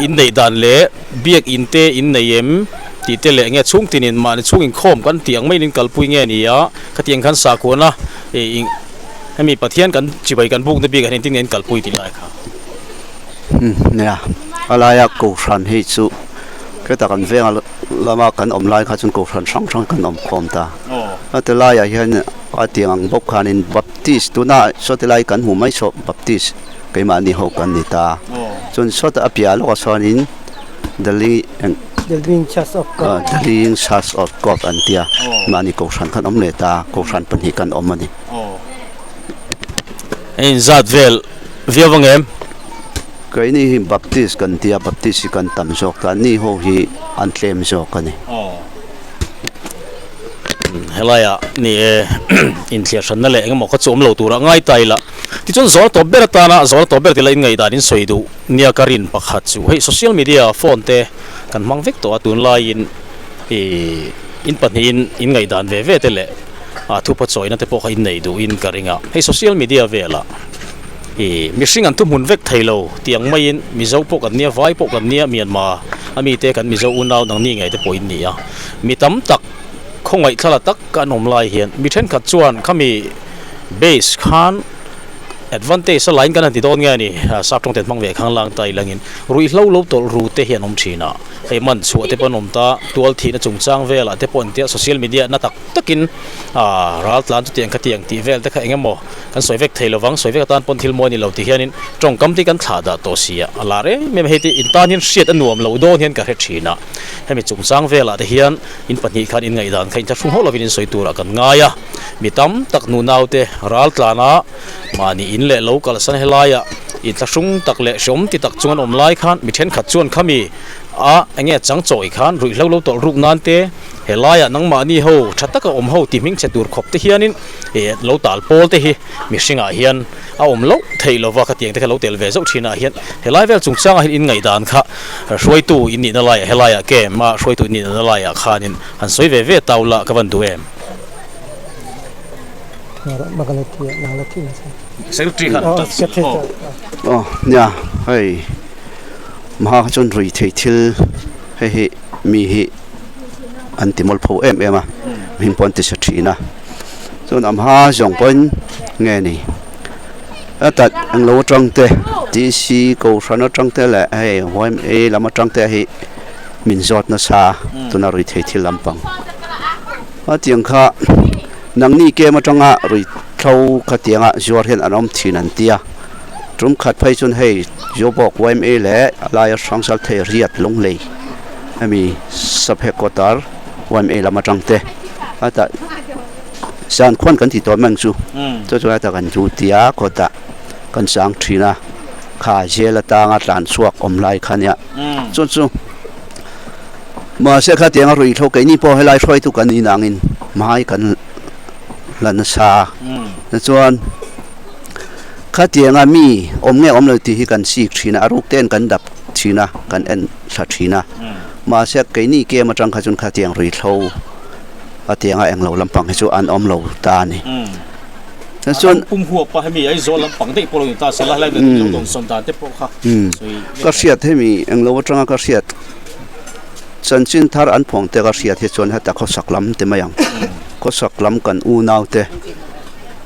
inneih dan leh biak in te in nei em tih te leh nge chhung tinin mahni chhung inkhawm kan tih ang maiin in kalpui nge ni a, khatiang khan sakhuana hemi Pathian kan chibai kan bukna bikah hian engtin nge in kalpui tih lai kha. Nia, a laia Kohhran hi chu kheta kan venga lama kan awm lai kha chuan Kohhran hrang hrang kan awm khawm ta. A ti laiah hian a tiang ang bawk khanin Baptist tuna saw ti lai kan hmuh mai saw Baptist. Keimahni ho kan ni ta. Chuan sawtah a piah lawkah chuanin The Living Church of God. The Living Church of God an tia. Mahni kohhran khan awm leh ta. Kohhran pahnih kan awm a ni. Hei inzat vel viau vang em? Keini hi Baptist kan tia, Baptist hi kan tam zawk ta. Ni ho hi an tlem zawk a ni. Helaiah ni e inthliar hranna leh engemaw kha chu awm lo turah ngai ta ila. Tichuan zawl tawp ber atana zawl tawp ber tila inngaihdan in sawi duh nia ka rin pakhat chu hei social media phone te kan hmang vek tawh a tunlaiin ih in pahnihin inngaihdan ve ve te leh ah thupa chawina te pawh kha innei duhin ka ring a. Hei social media velah ih mihring an thuhmun vek thei lo tih ang maiin Mizo pawh kan nia vai pawh kan nia Myanmar a mite kan Mizo unau nangni ngei te pawh in ni a. Mi tam tak khawngaih thla la tak an awm lai hian mi thenkhat chuan khami base khan advantage a lain kan han ti dawn nge a ni sap tawng ten hmang ve khang lang ta ilangin ruihhlo lo tawlh ru te hi an awm thin a hei man chhuah te pawh an awm ta tual thihna chungchang velah te pawh an tia social media na tak takin ah ral tlan chutiang khatiang tih vel te kha eng emaw kan sawi vek thei lovang sawi vek atan pawn thil mawi a ni lo tih hianin tawngkam te hi kan thlah dah tawh si a a lar em em a hei te in tan hian hriat a nuam lo dawn hian ka hre thin a. Hemi chungchang velah te hian in pahnih khan in ngaihdan kha inthlahrung hauh lovin in sawi turah kan ngai a. Mi tam tak nu naute ral tlana mahni in leh lo kalsan helaiah inthlahrung tak leh hreawm ti tak chung an awm lai khan mi thenkhat chuan khami a enge chang chawi khan ruihhlo lo tawlh ruk nan te helaiah nangmahni ho tha taka awm ho ti hming che tur khawp te hianin ih lo tal pawl te hi mihringah hian a awm loh theih lova khatiang te kha lo tel ve zauh thinah hian helai vel chungchangah hian inngaihdan kha hruaitu in nihna laiah helaiah kem a hruaitu in nihna laiah khanin han sawi ve ve tau la ka van duh em. Secretary khan Aw nia hei maha kha chuan rui thei thil hei hi mi hi an ti mawl pho em em a hming pawh an ti sa thin a. Chuan a hma zawng pawhin nge ni a tat englo atang te tc kohhran atang te leh hei yma lam atang te hi min zawt nasa tuna rui thei thil lampang a tiang kha nangni kem atanga rui thlo khatianga zuar hian an awm thin an tia tum khat phei chuan hei Zobawk yma leh a laia hrangsal thei riat lunglei hemi sub headquarter yma lam atang te. A tah zan khuan kan ti tawh mang chu chu chuan a ta kan chu tia kawtah kan chang thin a kha jail atanga tlan chhuak awm lai kha nia chu chu mahse khatiang a ruihhlo keini pawh helai hruaitu kan ni nangin hmai kan la nasa tichuan khatianga mi awm nge awm lo tih hi kan chik thin a a ruk ten kan dap thin a kan en thla thin a. Mahse keini kem atang kha chuan khatiang ruihhlo a tianga englo lampang hi chu an awm lo ta a ni. Chuan pum huap a hemi Aizawl lampang daih pawh lo ni ta se la helai lo dawn sawn dan te pawh kha sawi ka hriat hemi englo atanga ka hriat chanchin thar an phuang te ka hriat hi chuan heta khawsak lam ti mai ang khawsak lam kan unau te.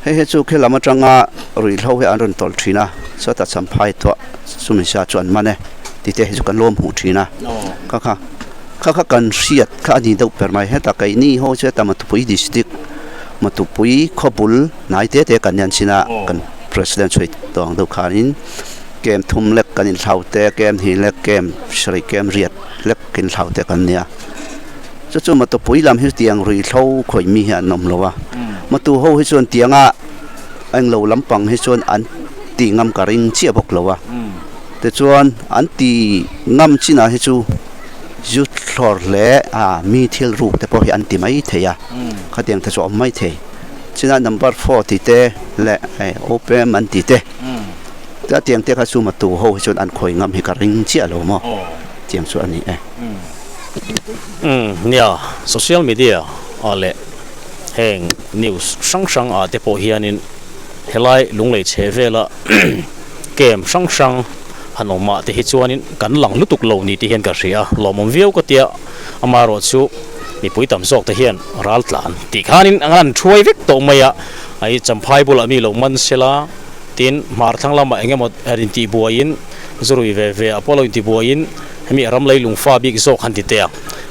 Hei hi chu khi lam atanga ruihhlo hi an rawn tawlh thin a, chhuatah champhai tuah chumi sa chu an man e tih te hi chu kan lawm hmuh thin a, kha kha kha kha kan hriat kha a ni deuh ber mai. Heta keini ho chu heta Matupui district Matupui khawbul hnai te te kan ni an chin a, kan president chhui tawng deuh khanin kem thum lek kan inthlau te, kem hnih lek, kem sarih, kem riat lek inthlau te kan ni a. Chu chu Matupui lam hi tiang ruihhlo khawih mi hi an awm lo a, Matu ho hi chuan tianga englo lampang hi chuan an ti ngam ka ring chiah bawk lo a, tichuan an ti ngam chinah hi chu zu thlawr hle a mi thil ruk te pawh hi an ti mai thei a, khatiang te chu a awm mai thei. Chinah number four tih te leh hei OPM an tih te, tiang te kha chu Matu ho hi chuan an khawih ngam hi ka ring chiah lo maw, tiang chu a ni e. Umm nia, social media ah leh heng news hrang hrang ah te pawh hianin helai lunglei chhe vela camp hrang hrang han awm ah te hi chuanin kan lang lutuk lo ni te hian ka hria a, lawmawm viau ka tia, amaherawh chu mipui tam zawk te hian ral tlan tih khanin an han thuai vek tawh mai a, hei Champhai bulah mi lo man sela tin hmar thlang lamah eng emaw intihbuaiin zurui ve ve ah pawh lo intihbuaiin. Hemi a ram lei lungfa bik zawk han ti teh a,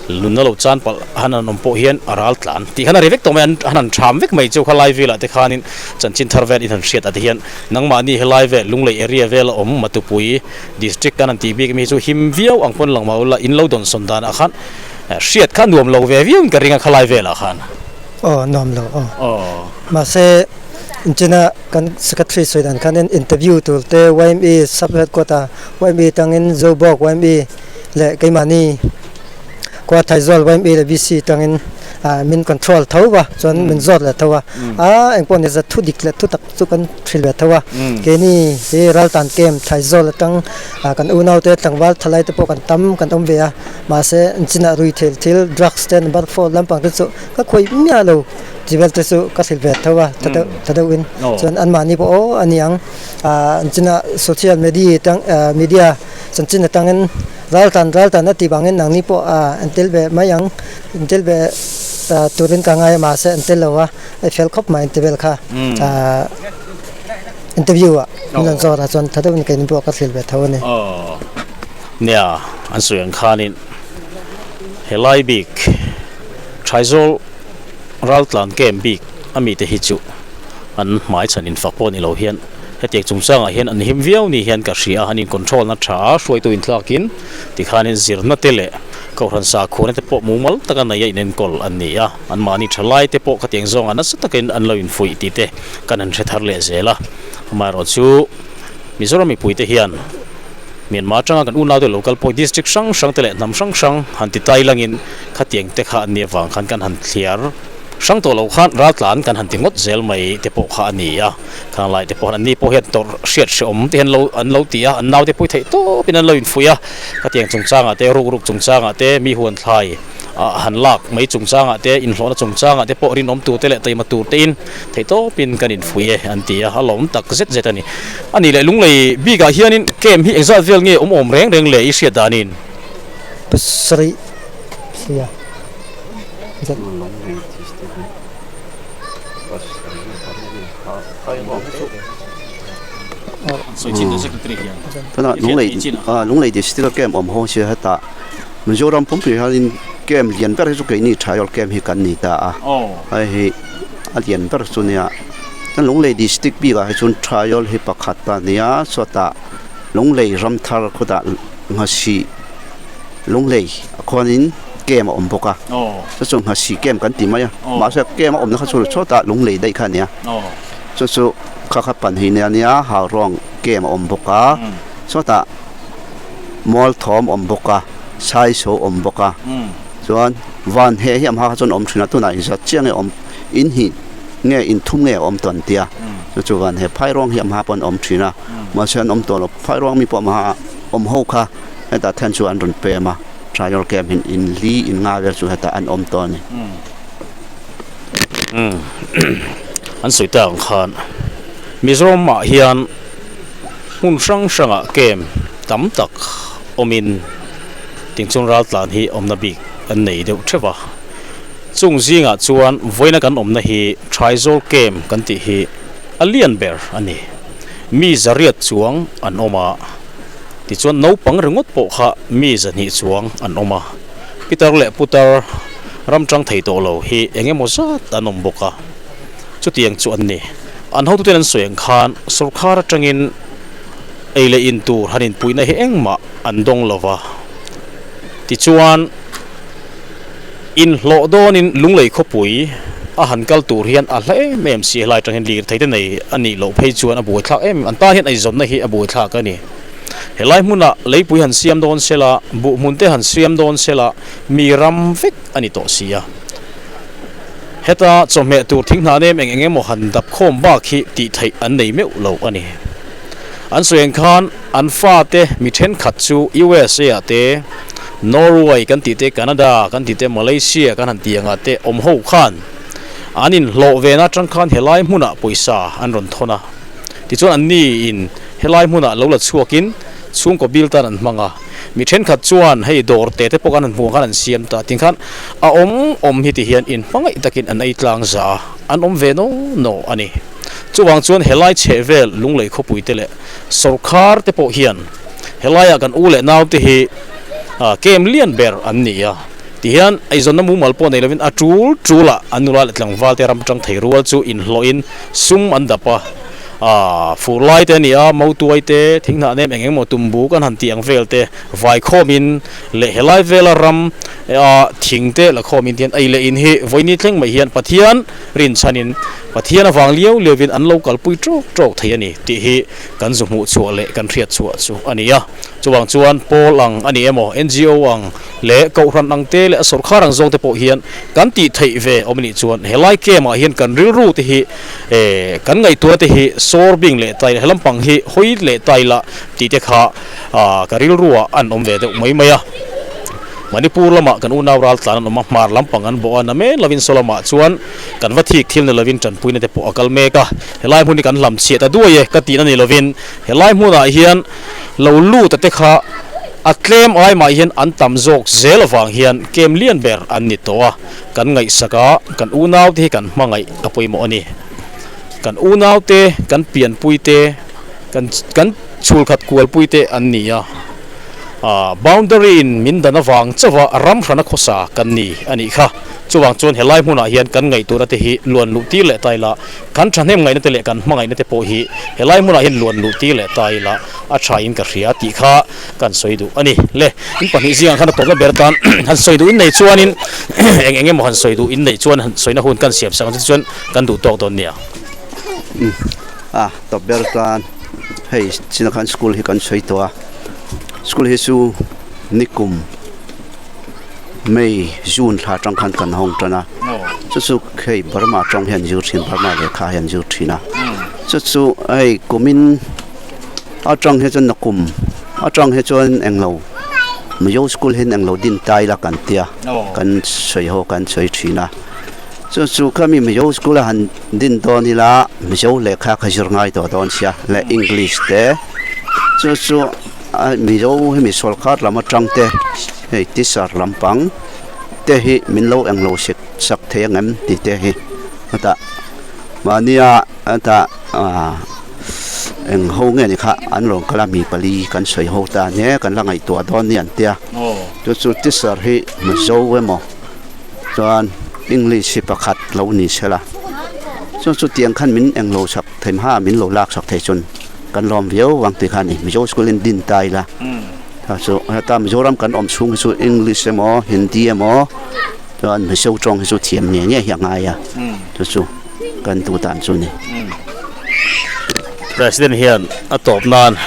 nunna lo chan palh han an awm pawh hian a ral tlan tih khan a ri vek tawh mai, an han tham vek mai chu kha lai velah te khanin chanchin thar vel in han hriat ah te hian nangmahni helai vel Lunglei area vela awm Matupui district kan han tih bik mi chu him viau ang pawn lang mah ula in lo dawnsawn danah khan hriat kha nuam lo ve viau in ka ring a khalai velah khan. Aw nuam lo aw. Mahse inchina Kan secretary sawi dan khanin interview tur te yma sub headquarter yma tangin Zobawk yma leh keimahni khua Thaizawl yma leh VC tangin min control tho va chuan min zawt leh tho a a engpawh ni zat thu dik leh thu tak chu kan hrilh ve tho a keini hi Raltan camp Thaizawl atang kan unau te tlangval thalai te pawh kan tam kan awm ve a mahse an chinah ruithel thil drugs te number four lampang te chu ka khawih miah lo. Chivel te chu ka hrilh ve tho a, tha deuh tha deuhin chuan anmahni pawh aw a ni ang an china social media tang media chanchin atangin ral tan ral tan a tih vangin nangni pawh an tel ve mai ang an tel ve turin ka ngai a mahse an tel lo a a fel khawp mai an ti vel kha interview ah min rawn zawt a chuan tha deuhin keini pawh ka hrilh ve tho a ni. Nia an sawi ang khanin helai bik Thaizawl Raltlan camp bik a mite hi chu an hmai chhan infak pawh ni lo hian hetiang chungchangah hian an him viau ni hian ka hria a, an in control na tha a, hruaitu inthlakin tikhanin zirna te leh kohhran sakhua te pawh mumal taka nei a inenkawl an ni a, anmahni tha lai te pawh khatiang zawngah nasa takin an lo infuih tih te kan han hre thar leh zel a, amaherawhchu Mizoram mipuite hian. Myanmar atanga kan unaute lo kal pawh district hrang hrang te leh hnam hrang hrang han ti tai langin khatiang te kha an nih avang khan kan han thliar hrang tawh lo khan raltlan kan han ti ngawt zel mai te pawh kha a ni a, khang lai te pawh an ni pawh hian tawrh hriat hrehawm te hian lo an lo ti a, an naute pawh hi theih tawpin an lo infuih a, khatiang chungchangah te ruk ruk chungchangah te mi huan thlai ah han lak mai chungchangah te inhlawhna chungchangah te pawh rinawm tur te leh taima tur te in theih tawpin kan infuih e an ti a, a lawm tak zet zet a ni. A nih leh Lunglei bikah hianin camp hi engzat vel nge awm awm reng reng le i hriat danin? Pasarih sia zat. Tunah Lunglei Lunglei district a camp awm ho sia hetah Mizoram pumpui hianin camp lian ber hi chu keini Thaiawl camp hi kan ni ta a, hei hi a lian ber chu nia. Chuan Lunglei district bikah hi chuan Thaiawl hi pakhat a nia chhuatah Lunglei Ramthar khawtah Nghasih Lunglei ah khuanin camp a awm bawk a, chu chu Nghasih camp kan ti mai a, mahse camp a awmna kha chu chhuatah Lunglei daih kha a nia, chu chu kha kha pahnih nia nia Hauruang camp a awm bawk a, chhuatah. Mualthawm awm bawk a, Saiso awm bawk a, chuan van he hi a hma kha chuan awm thin a, tunah inzat chiah nge awm in hnih nge in thum nge awm tawh an tia, chu chu van he phairuang hi a hma pawh an awm thin a, mahse an awm tawh lo, phairuang mi pawh a hma awm ho kha hetah then chu an rawn pem a, trial camp in in li in nga vel chu hetah an awm tawh a ni. An sawi tak ang khan Mizoram ah hian. Hmun hrang hrangah camp tam tak awmin tingchung raltlan hi awmna bik an nei deuh theuh a. Chung zingah chuan vawiina kan awmna hi Thaizawl camp kan tih hi. a lian ber a ni. Mi zariat chuang an awm a, tichuan naupang ringawt pawh kha mi zahnih chuang an awm a. Pitar leh putar ram tang thei tawh lo hi eng emaw zat an awm bawk a, chutiang chu an ni. An hotuten an sawi ang khan sawrkar atangin ei leh in tur han inpuihna hi engmah an dawng lo va, tichuan inhlawh dawnin Lunglei khawpui a han kal tur hian a hla em em si helai atang hian lirthei te nei a nih loh phei chuan a buaithlak em an tan hian eizawnna hi a buaithlak a ni. Helai hmunah leipui han siam dawn sela, buhhmun te han siam dawn sela mi ram vek a ni tawh si a. Heta chawhmeh tur thinghnah nem eng eng emaw han dap khawm bak hi tih theih an nei meuh lo a ni. An sawi ang khan an fate mi thenkhat chu USA ah te, Norway kan tih te, Canada kan tih te, Malaysia kan han tih angah te awm ho khan an inhlawh ve na atang khan helai hmunah pawisa an rawn thawn a. Tichuan anni in helai hmunah lo la chhuakin chhungkaw bil tan an hmang a. Mi thenkhat chuan hei dawr te te pawh khan an hmuh ang khan an siam ta tih khan a awm awm hi ti hian inhmangaih takin an ei tlang za a, an awm ve naw naw a ni. Chuvang chuan helai chheh vel Lunglei khawpui te leh sawrkhar te pawh hian helaiah kan u leh nau te hi kem lian ber an ni a ti hian eizawnna mumal pawh nei lovin a tul tulah an nula leh tlangval te ram tang thei rual chu inhlawhin sum an dap a, fur lai te a ni a, mautuai te, thinghnah nem eng eng emaw tumbu kan han tih ang vel te vaikhawmin leh helai vela ram thing te la khawmin ti hian ei leh in hi vawiini thleng mai hian Pathian rinchhanin Pathian avang liau liauin an lo kalpui tawk tawk thei a ni tih hi kan zu hmuh chhuah leh kan hriat chhuah chu a ni a. Chuvang chuan pawl ang a ni emaw, NGO ang leh Kohhran ang te leh a sawrkhar ang zawng te pawh hian kan tih theih ve awm a nih chuan helai camp ah hian kan rilru te hi kan ngaihtuahna te hi sawr bing leh tai he lampang hi hawi leh tai la tih te kha ka rilruah an awm ve deuh mai mai a. Manipur lamah kan unau ral tlan an awm a, hmar lampang an bawh a, na men lovin saw lamah chuan kan va thik thil ni lovin tanpuina te pawh a kal mek a. Helai hmun hi kan hlam chhiat a duai e ka tihna ni lovin helai hmunah hian lo lut a te kha a tlem ai mah hian an tam zawk zel avang hian kem lian ber an ni tawh a, kan ngaihsak a, kan unau te hi kan hmangaih a pawimawh a ni. Kan unau te, kan pianpui te, kan kan chhulkhat kualpui te an ni a. Boundary in min dan avang chauha ram hrana khawsa kan ni a nih kha. Chuvang chuan helai hmunah hian kan ngaihtuahna te hi luan luh tir leh ta ila, kan thahnem ngaihna te leh kan hmangaihna te pawh hi helai hmunah hian luan luh tir leh ta ila a tha in ka hria tih kha kan sawi duh a ni. Le, in pahnih zingah khan a tawpna ber tan han sawi duh in nei chuanin eng eng emaw han sawi duh in neih chuan han sawina hun kan siam sak ang chu tichuan kan duh tawk dawn nia. A tawp ber tan hei chinah khan school hi kan sawi tawh a. School hi chu nikum May June thla atang khan kan hawng tan a chu chu hei Burma tawng hian zir thin Burma lehkha hian zir thin a chu chu hei kumin atang hi chuan nakum atang hi chuan englo Mizo school hian englo din tai la kan tia kan sawi ho kan sawi thin a chu chu khami Mizo school a han din dawn ila Mizo lehkha kha zir ngai tawh dawn sia leh English te. Chu chu a Mizo hemi sawrkar lam atang te hei teacher lampang te hi min lo englo sek sak thei ang em tih te hi hetah mahnia hetah ah eng ho nge ni kha an rawn kal a mi pali kan sawi ho ta nia kan la ngaihtuah dawn ni an tia chu chu teacher hi Mizo emaw chuan English hi pakhat lo ni sela chu chu tiang khan min englo sak thei hma min lo lak sak thei chuan. Kan lawm viau ang tih kha a ni. Mizo school in din ta ila. Kha chu heta Mizoram kan awm chhung hi chu English emaw Hindi emaw chuan Mizo tawng hi chu thiam nge nge hi a ngai a. Chu chu kan duh dan chu a ni. President hian a tawp nan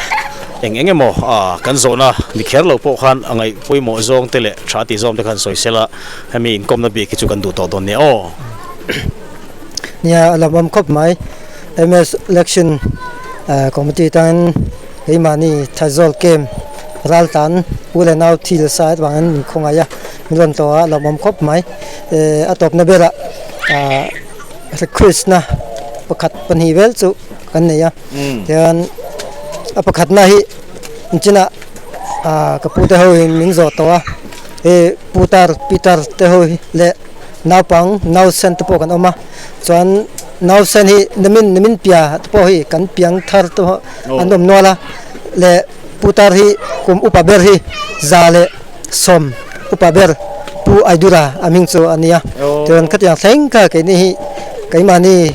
eng eng emaw kan zawhna ni kher lo pawh khan a ngaih pawimawh zawng te leh tha tih zawng te khan sawi sela hemi inkawmna bik hi chu kan duh tawh dawn nia aw. Nia a lawmawm khawp mai. MS Election Committee tan keimahni Thazawl Camp ral tan u leh nau thil sa avangin min khawngaih a, min rawn tlawh a, a lawmawm khawp mai. A tawpna berah request na pakhat pahnih vel chu kan nei a, tichuan a pakhatna hi engchinah ka pute ho in min zawh tawh a, hei putar pitar te ho hi leh naupang nausen te pawh kan awm a, chuan. Nausen hi nimin nimin pia te pawh hi kan piang thar te pawh an awm nual a, leh putar hi kum upa ber hi 110 upa ber Pu Aidura a hming chu a nia. Chuan khatiang thleng kha keini hi keimahni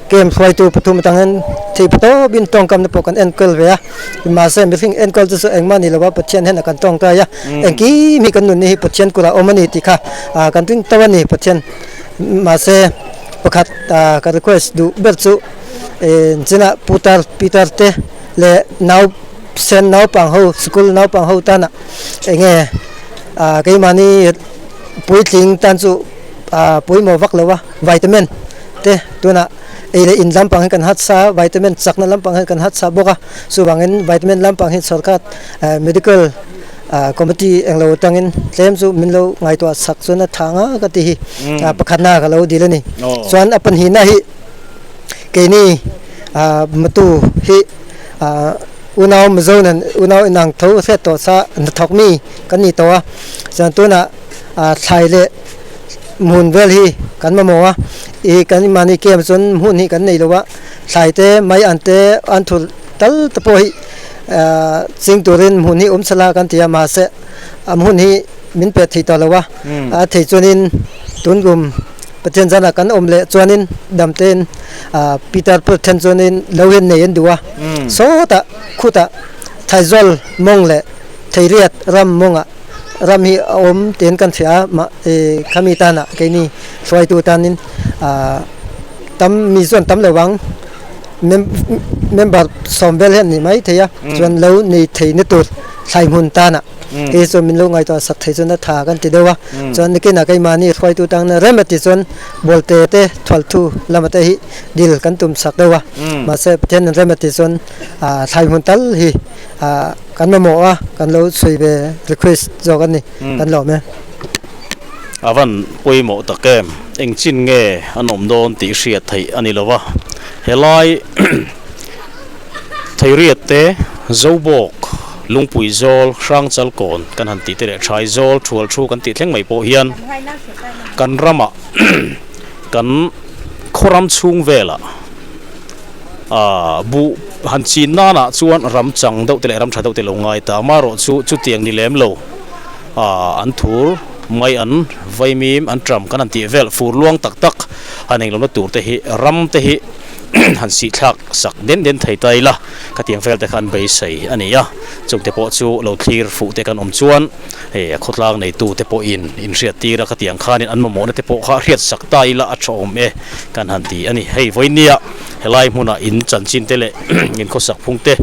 camp hruaitu pathum atangin thei patawpin tawngkamna pawh kan enkawl ve a, mahse mihring enkawl chu chu engmah ni lova Pathian hian a kan tawngtai a, engkim hi kan nunni hi Pathian kutah awm a ni tih kha kan ring tawh a ni Pathian mahse. Pakhat ka request duh ber chu chinah putar pitar te leh nau sen naupang ho sikul naupang ho tana enge keimahni puitling tan chu pawimawh vak lo a vitamin te tunah ei leh in lampang hi kan hatsa vitamin chakna lampang hi kan hatsa bawk a chuvangin vitamin lampang hi sorkar medical Committee englo atangin tlem chu min lo ngaihtuah sak chuan a tha nga ka ti hi pakhatna ka lo dil a ni. Chuan a pahnihna hi keini matu hi unau Mizo nen unau inang tho hriat tawh sa hnathawk mi kan ni tawh a, chuan tunah thlai leh hmun vel hi kan mamawh a, ih kan mahni camp chuan hmun hi kan nei lo a, thlai te mai an te an thur tal te pawh hi. Ching turin hmun hi awm sela kan ti a, mahse a hmun hi min pek thei tawh lo a, a thei chuanin tun kum Pathian zanah kan awm leh chuanin damtein Peter pawh then chuanin lo hian nei an duh a, sawtah khutah Thaizawl mawng leh Theiriat ram mawngah ram hi a awm tiin kan hria a, mah khami tanah keini hruaitu tanin tam mi chuan tam lo ang. Member sawm vel hian a nih mai thei a, chuan lo nei thei na tur thlai hmun tanah hei chuan min lo ngaihtuah sak thei chuan a tha kan ti deuh a, chuan nikinah keimahni hruaitu tangna rem a ti chuan Bawlte te Thualthu lama te hi dil kan tum sak deuh a, mahse Pathian in rem a ti chuan thlai hmun tal hi kan mamawh a, kan lo chhui ve request zawk a ni kan lawm e. A van pawimawh tak em? Engchin nge an awm dawn tih hriat theih a ni lo va. Helai Theiriat te, Zobawk, Lungpui zawl, Hrangchal kawn kan han tih te leh Thai zawl, Thual thu kan tih thleng mai pawh hian kan ramah kan khawram chhung velah buh han chin nanah chuan ram chang deuh te leh ram tha deuh te lo ngai ta. Amaherawhchu chutiang ni lem lo. An thur mai an vaimim an tram kan han tih vel fur luang tak tak han englo na tur te hi ram te hi han sih thlak sak den den thei ta ila khatiang vel te kha an beisei a ni a chung te pawh chu lo thlir fuh te kan awm chuan hei a khawtlang neitu te pawhin inhriat tir a khatiang khanin an mamawhna te pawh kha hriat sak ta ila a tha awm e kan han ti a ni hei vawinia helai hmunah in chanchin te leh in khawsak phung te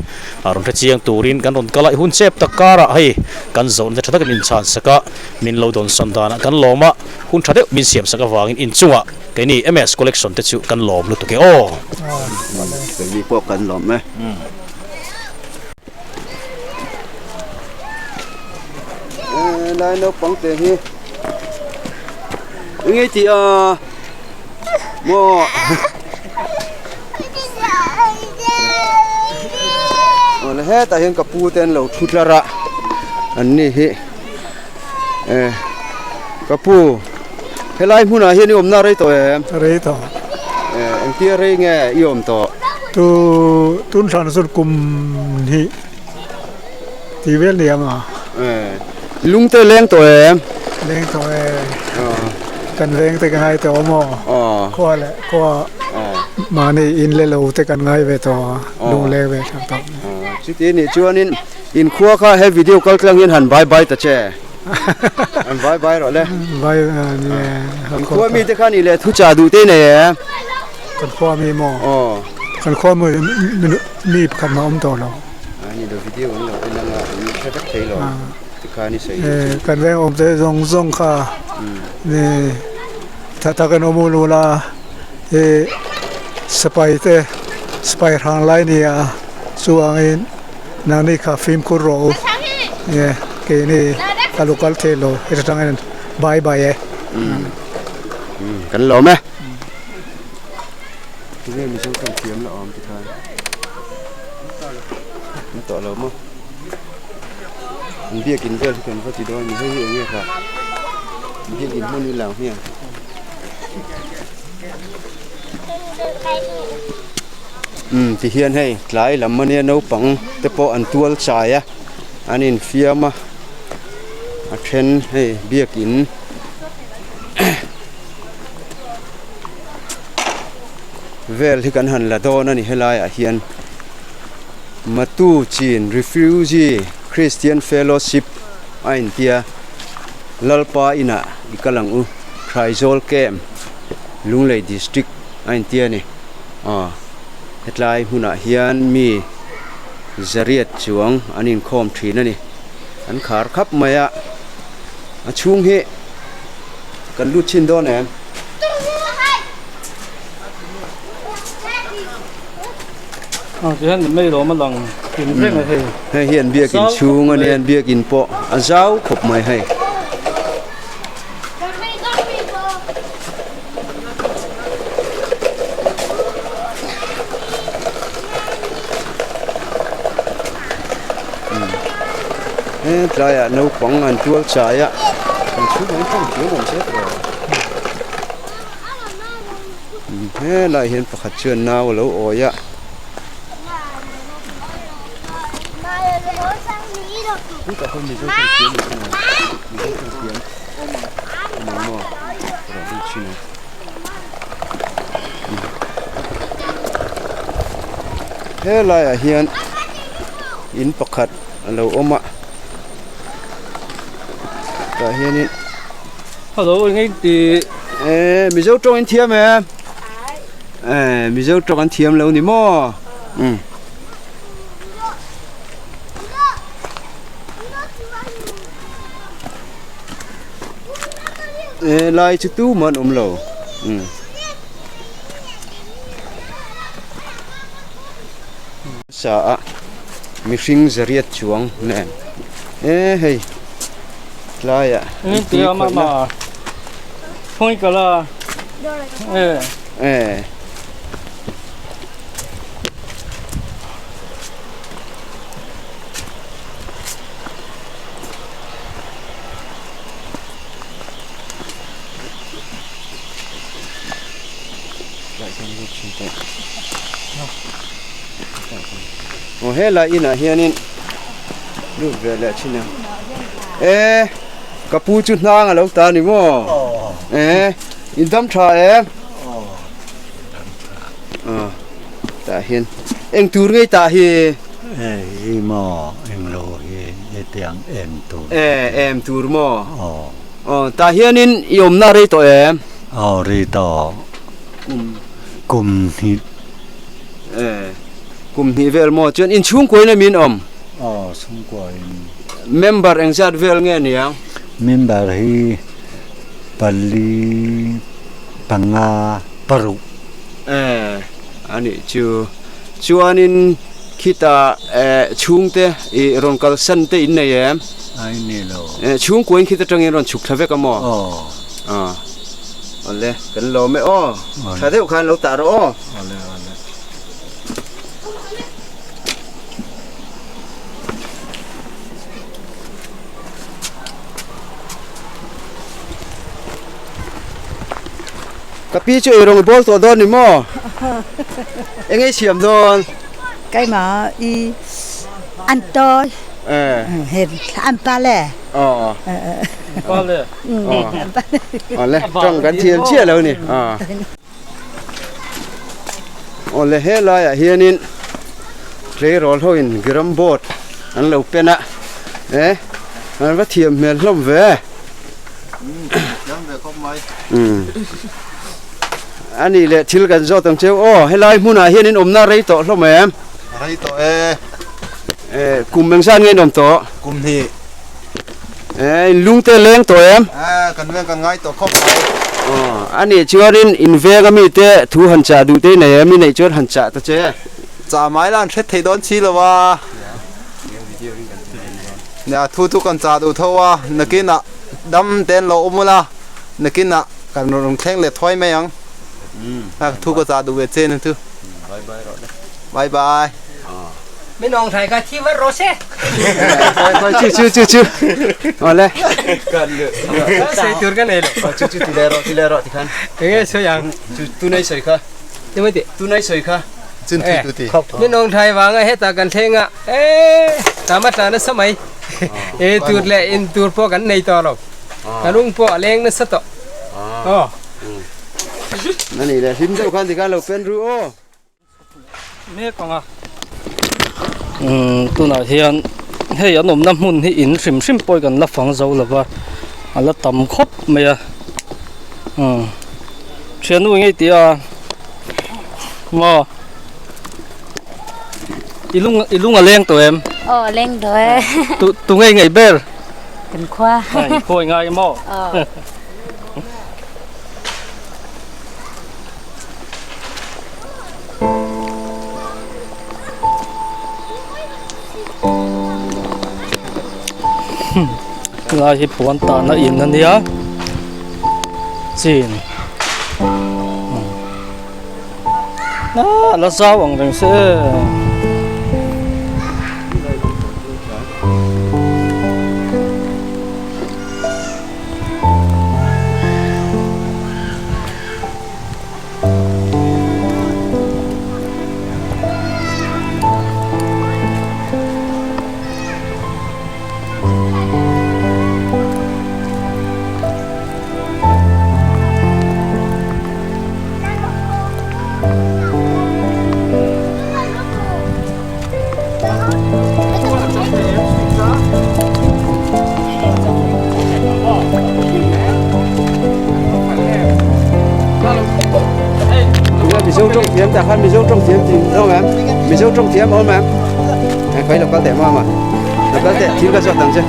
A rawn hre chiang turin kan rawn kal a, i hun chep tak karah hei kan zawhna te tha takin min chhan sak a, min lo dawn sawn danah kan lawm a, hun tha deuh min siam sak avangin inchungah keini MS Collection te chu kan lawm lutuk e aw. Keini pawh kan lawm e. Lai naupang te hi enge tih a maw. Awle hetah hian ka pu te an lo thu tlar a an ni hi eh ka pu helai hmunah hian i awmna rei tawh em rei tawh eh engtia rei nge i awm tawh tu tun hran chu kum hnih tih vel ni ang a eh lung te leng tawh em leng tawh e kan veng te ka ngai tawh a maw khua leh khua Mahni in leh lo te kan ngai ve tawh a, lung leng ve thak tawh. Chuti nih chuanin in khua kha he video kal tlang hian han bye bye ta che. Han bye bye rawh le. Bye ni e. In khua mi te kha nih leh thu chah duh te nei e. Kan khua mi maw? Kan khua mi mi pakhat mah awm tawh lo. Ni lo video an lo en anga an hre vek thei lo. Tikhan i sawi. Kan veng awm te zawng zawng kha ni tha takin awm ul ula. He sipai te sipai hrang lai ni a chuangin nangni kha fimkhur rawh u nge keini ka lo kal thei lo heta tangin bye bye e. Kan lawm e. Tinge mizo tan thiam la awm tikhan an tawh lo maw an biakin vel hi kan va ti dawn a ni hei hi enge kha biakin hmun hi lang hmiang. Umm ti hian hei tlai lam ania naupang te pawh an tual chai a an infiam a a then hei biakin vel hi kan han la dawn a ni helaiah hian Matu Chin Refugee Christian Fellowship a intia Lalpa inah i kal ang u Thraizâwl Camp Lunglei District a intia a ni. Aw hetlai hmunah hian mi zariat chuang an inkhawm thin a ni. An khar khap mai a, a chhung hi kan lut chhin dawn em? Hei hian biakin chhung a nia biakin pawh a zau khawp mai hei. He tlaiah naupang an tual chai a an chhungah hian tawng thiam awm se tawh helaiah hian pakhat chuan nau a lo awi a. He laiah hian in pakhat a lo awm a tah hianin Hello eng eng ti eh Mizo tawng in thiam em eh Mizo tawng an thiam lo ni maw umm. Eh lai chu tu man awm lo umm sa a mihring zariat chuang nen eh hei tlaiah an tui khawihna eh. Aw helai inah hianin lut ve leh thin ang e ka pu chu hnang a lo ta ni maw e in dam tha em aw tah hian eng tur ngei tah hi. Hei hi maw englo hi hetiang em tur. E em tur maw? Aw. Aw tah hianin i awmna rei tawh em? Aw rei tawh. Kum. Kum hnih. E kum hnih vel maw chuan in chhungkuain ami in awm? Aw chhungkuain. Member engzat vel nge niang? Member hi pali panga paruk. E anih chu. Chuanin khita chhungte i rawn kalsan te in nei em? Ai nei lo. Chhungkuain khita tangin rawn chhuk thla vek a maw? Aw. Aw. Awle, kan lawm e aw. Tha deuh khan lo tah rawh aw. Awle awle. Ka pi chu eirawng i bawl tawh dawn ni maw? Eng ei siam dawn? Keimah i an tawi an pa le. Aw. Pa le. Aw le tawng kan thiam chiah lo ni. Aw le helaiah hianin tleirawl hoin gram board an lo pen a e an va thiam hmel hlawm ve. Thiam ve khawp mai. A nih leh thil kan zawt ang cheu aw helai hmunah hian in awmna rei tawh hlawm em? Rei tawh e. E kum engzat nge in awm tawh? Kum hnih. E in lung te leng tawh em? E kan veng kan ngai tawh khawp mai. Aw a nih chuanin in veng ami te thu han chah duh te i nei em? I neih chuan han chah ta che. Chah mai la an hret thei dawn si lo a. Nia thu chu kan chah duh tho a nakinah dam te an lo awm ula nakinah kan rawn thleng leh thuai mai ang thu ka chah duh ve che ni chu bye bye. Min awng thai kha thi vat rawh se. Chu chu chu chu. Awle. Sei tur ka nei lo. Chu chu ti leh rawh ti leh rawh tikhan. Enge sawi ang? Chu tunai sawi kha. Ti mai ti. Tunai sawi kha. Chin thui tu ti. Min awng thlai vanga heta kan thleng a, e tama tla nasa mai. E tur leh in tur pawh kan nei tawh lo. Ka lung pawh a leng nasa tawh. Aw. Nani le hlim deuh khan tikhan lo pen ru aw. Mek ang a. Umm tunah hian hei an awmna hmun hi in hrim hrim pawh hi kan la fang zo lo va, a la tam khawp mai a. Umm thiannu ngei tih a maw i lung i lung a leng tawh em? Aw a leng tawh e. Tu tu ngei ngei ber? Kan khua. Kan khua i ngai maw? Aw. Helai hi puan tahna in a nia chin ah la zau ang reng se e. Mizo tawng thiam tah khan Mizo tawng thiam tih awm em? Mizo tawng thiam awm em? Hei khawi lo kal teh mama. Lo kal teh thil ka zawt ang che.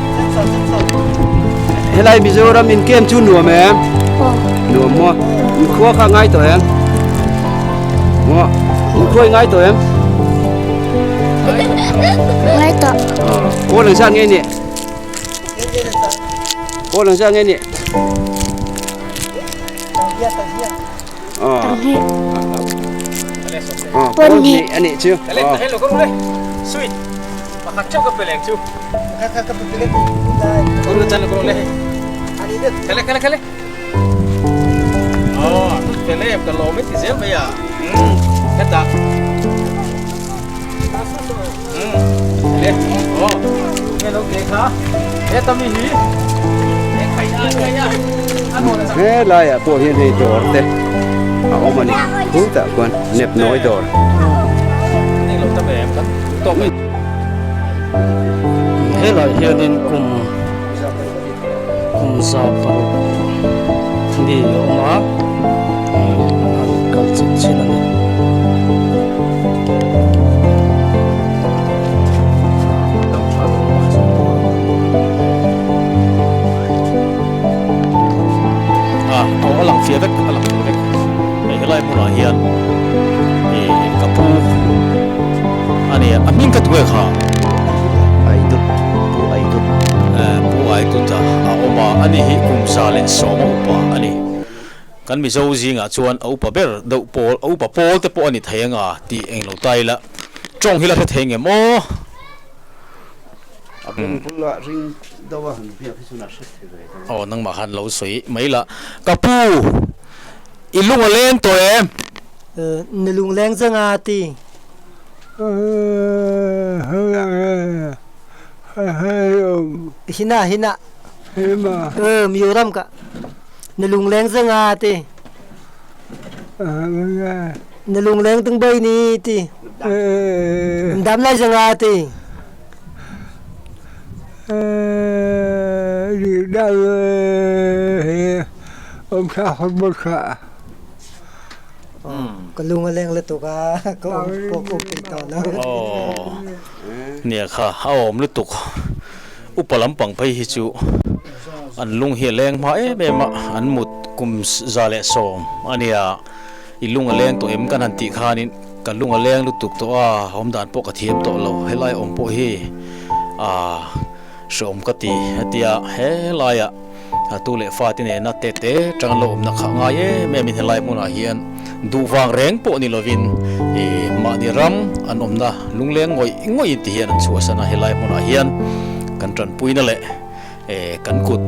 Helai Mizoram in kem chu nuam em? Nuam maw? In khua kha ngai tawh em? Maw? In khua i ngai tawh em? Ngai tawh. Kawl ang zat nge ni? Kawl ang zat nge ni? Pon ni. Ani chu. Sweet. Pakhat chauh ka pe leng chu. Khale khale khale. Oh, pe lem ka lawm i ti zel mai a. Heta. Le. Oh. Nghe lo ke kha. Heta mi hi. He laiah pawh hian hei dawr te a awm a ni khutah khuan nep nawi dawr. Helaiah hianin kum kum za paruk mi a awm a an kal chin chin a ni. A aw a lang fiah vek a lang thei vek hei helai hmunah hian ih ka pu a nia a hming ka tuai kha ai dut pu ai dut pu ai dut a a awm a ani hi kum za leh sawma upa a ni kan mizo zingah chuan a upa ber deuh pawl a upa pawl te pawh a ni thei anga tih englo ta ila tawng hi la hre thei ngem aw. A beng bulah ring deuh a han biak hi chuan a hre thei ve deuh a. Aw nangmah khan lo sawi mai la. Ka pu, i lung a leng tawh em? Ni lung leng zeng a ti. Hina hina. Mizoram ka. Ni lung leng zeng a ti. Na lungleng tung bei ni ti. Dam lai zanga ti. Ka lung a leng lutuk a ka awm pawh ka awm thei tawh lo. Aw nia kha a awm lutuk upa lampang phei hi chu an lung hi a leng hma em em a an mut kum 110 a nia. I lung a leng tawh em kan han tih khanin ka lung a leng lutuk tawh a, awm dan pawh ka thiam tawh lo, helai awm pawh hi aah hreawm ka ti hetia helaiah tu leh fa te nena te te tang an lo awmna kha ngai em em in helai hmunah hian duh vang reng pawh ni lovin ih mahni ram an awmna lungleng ngawih ngawih in ti hian an chhuahsan a, helai hmunah hian kan tanpuina leh. Kan kut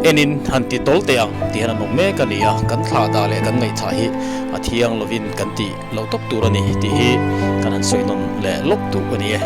Enin han ti tawl teh ang tih hian an awm mek a ni a, kan thlah dah leh kan ngaihthah hi a thiang lovin kan ti lo tawp tur a ni tih hi kan han sawi nawn leh lawk duh a ni e.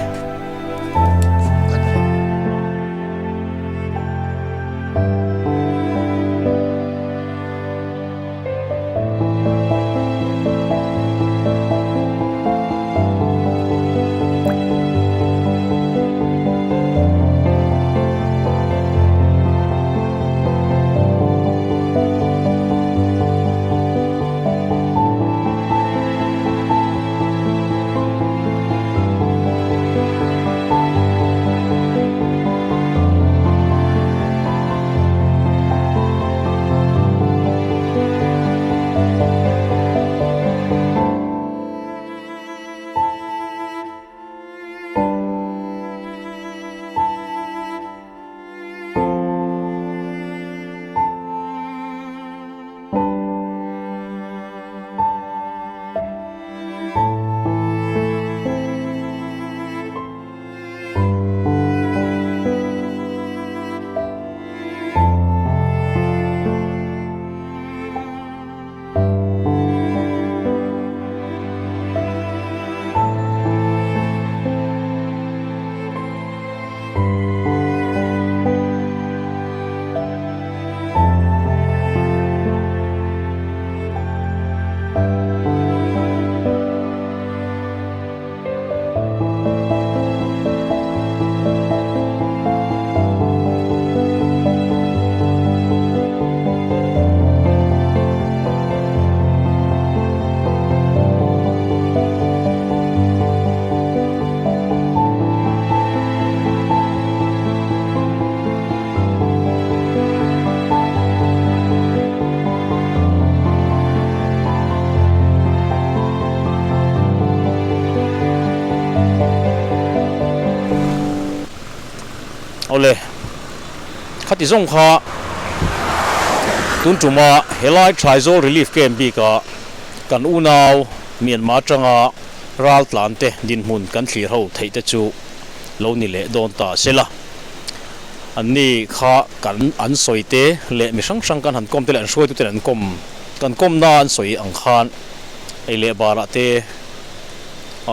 Awle, khati zawng kha tun tuma helai Thaizâwl Relief Camp bika kan unau Myanmar atanga ral tlan te dinhmun kan thlir ho theih te chu lo ni leh dawn ta se la. Anni kha kan an sawi te leh mi hrang hrang kan han kawm te leh an hruaitu ten an kawm kan kawmna an sawi ang khan ei leh barah te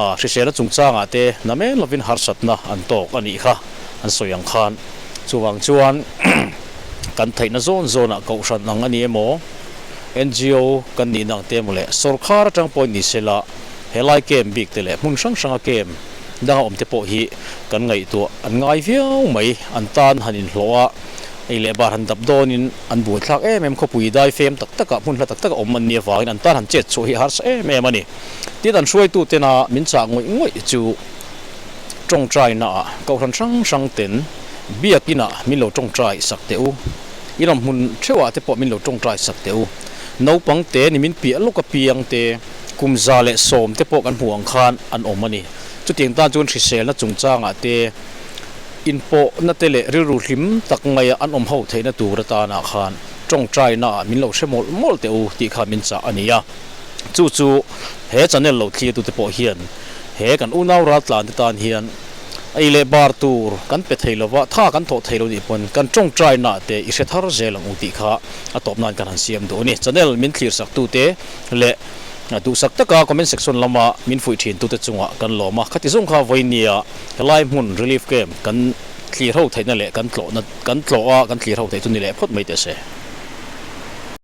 a hriselna chungchangah te namen lovin harsatna an tawk a nih kha an sawi ang khan. Chuvang chuan kan theihna zawn zawnah kohhran ang a ni emaw, NGO kan nihna ang te emaw leh sawrkar atang pawhin ni sela helai camp bik te leh hmun hrang hranga camp danga awm te pawh hi kan ngaihtuah an ngai viau mai. An tan han inhlawh a, ei leh bar han dap dawnin an buaithlak em em khawpui dai fem tak takah hmun hla tak taka awm an nih avangin an tan han chet chhuah hi a harsa em em a ni. Tin an hruaitu tena min chah ngawih ngawih chu tawngtainaah kohhran hrang hrang ten biakinah min lo tawngtai sak teh u, in awm hmun theuhah te pawh min lo tawngtai sak teh u. Naupang te ni min piah lawk apiang te kum 110 te pawh kan hmuh ang khan an awm a ni. Chutiang tan chuan hriselna chungchangah te inpawhna te leh rilru hlim tak maia an awm ho theihna tur atanah khan tawngtainaah min lo hre mawlh mawlh teh u tih kha min chah a ni a. Chu chu he channel lo thlirtute pawh hian he kan unau raltlante tan hian ei leh bar tur kan pe thei lova, tha kan thawh thei lo nih pawn kan tawngtaina te i hre thar zel ang u tih kha a tawp nan kan han siam duh a ni. Channel min thlirsaktu te leh duhsak taka comment section lama min fuih thintute chungah kan lawm a. Khati zawng kha vawinia helai hmun relief camp kan thlir ho theihna leh kan tlawhna kan tlawh a kan thlir ho theih chu ni leh phawt mai teh se.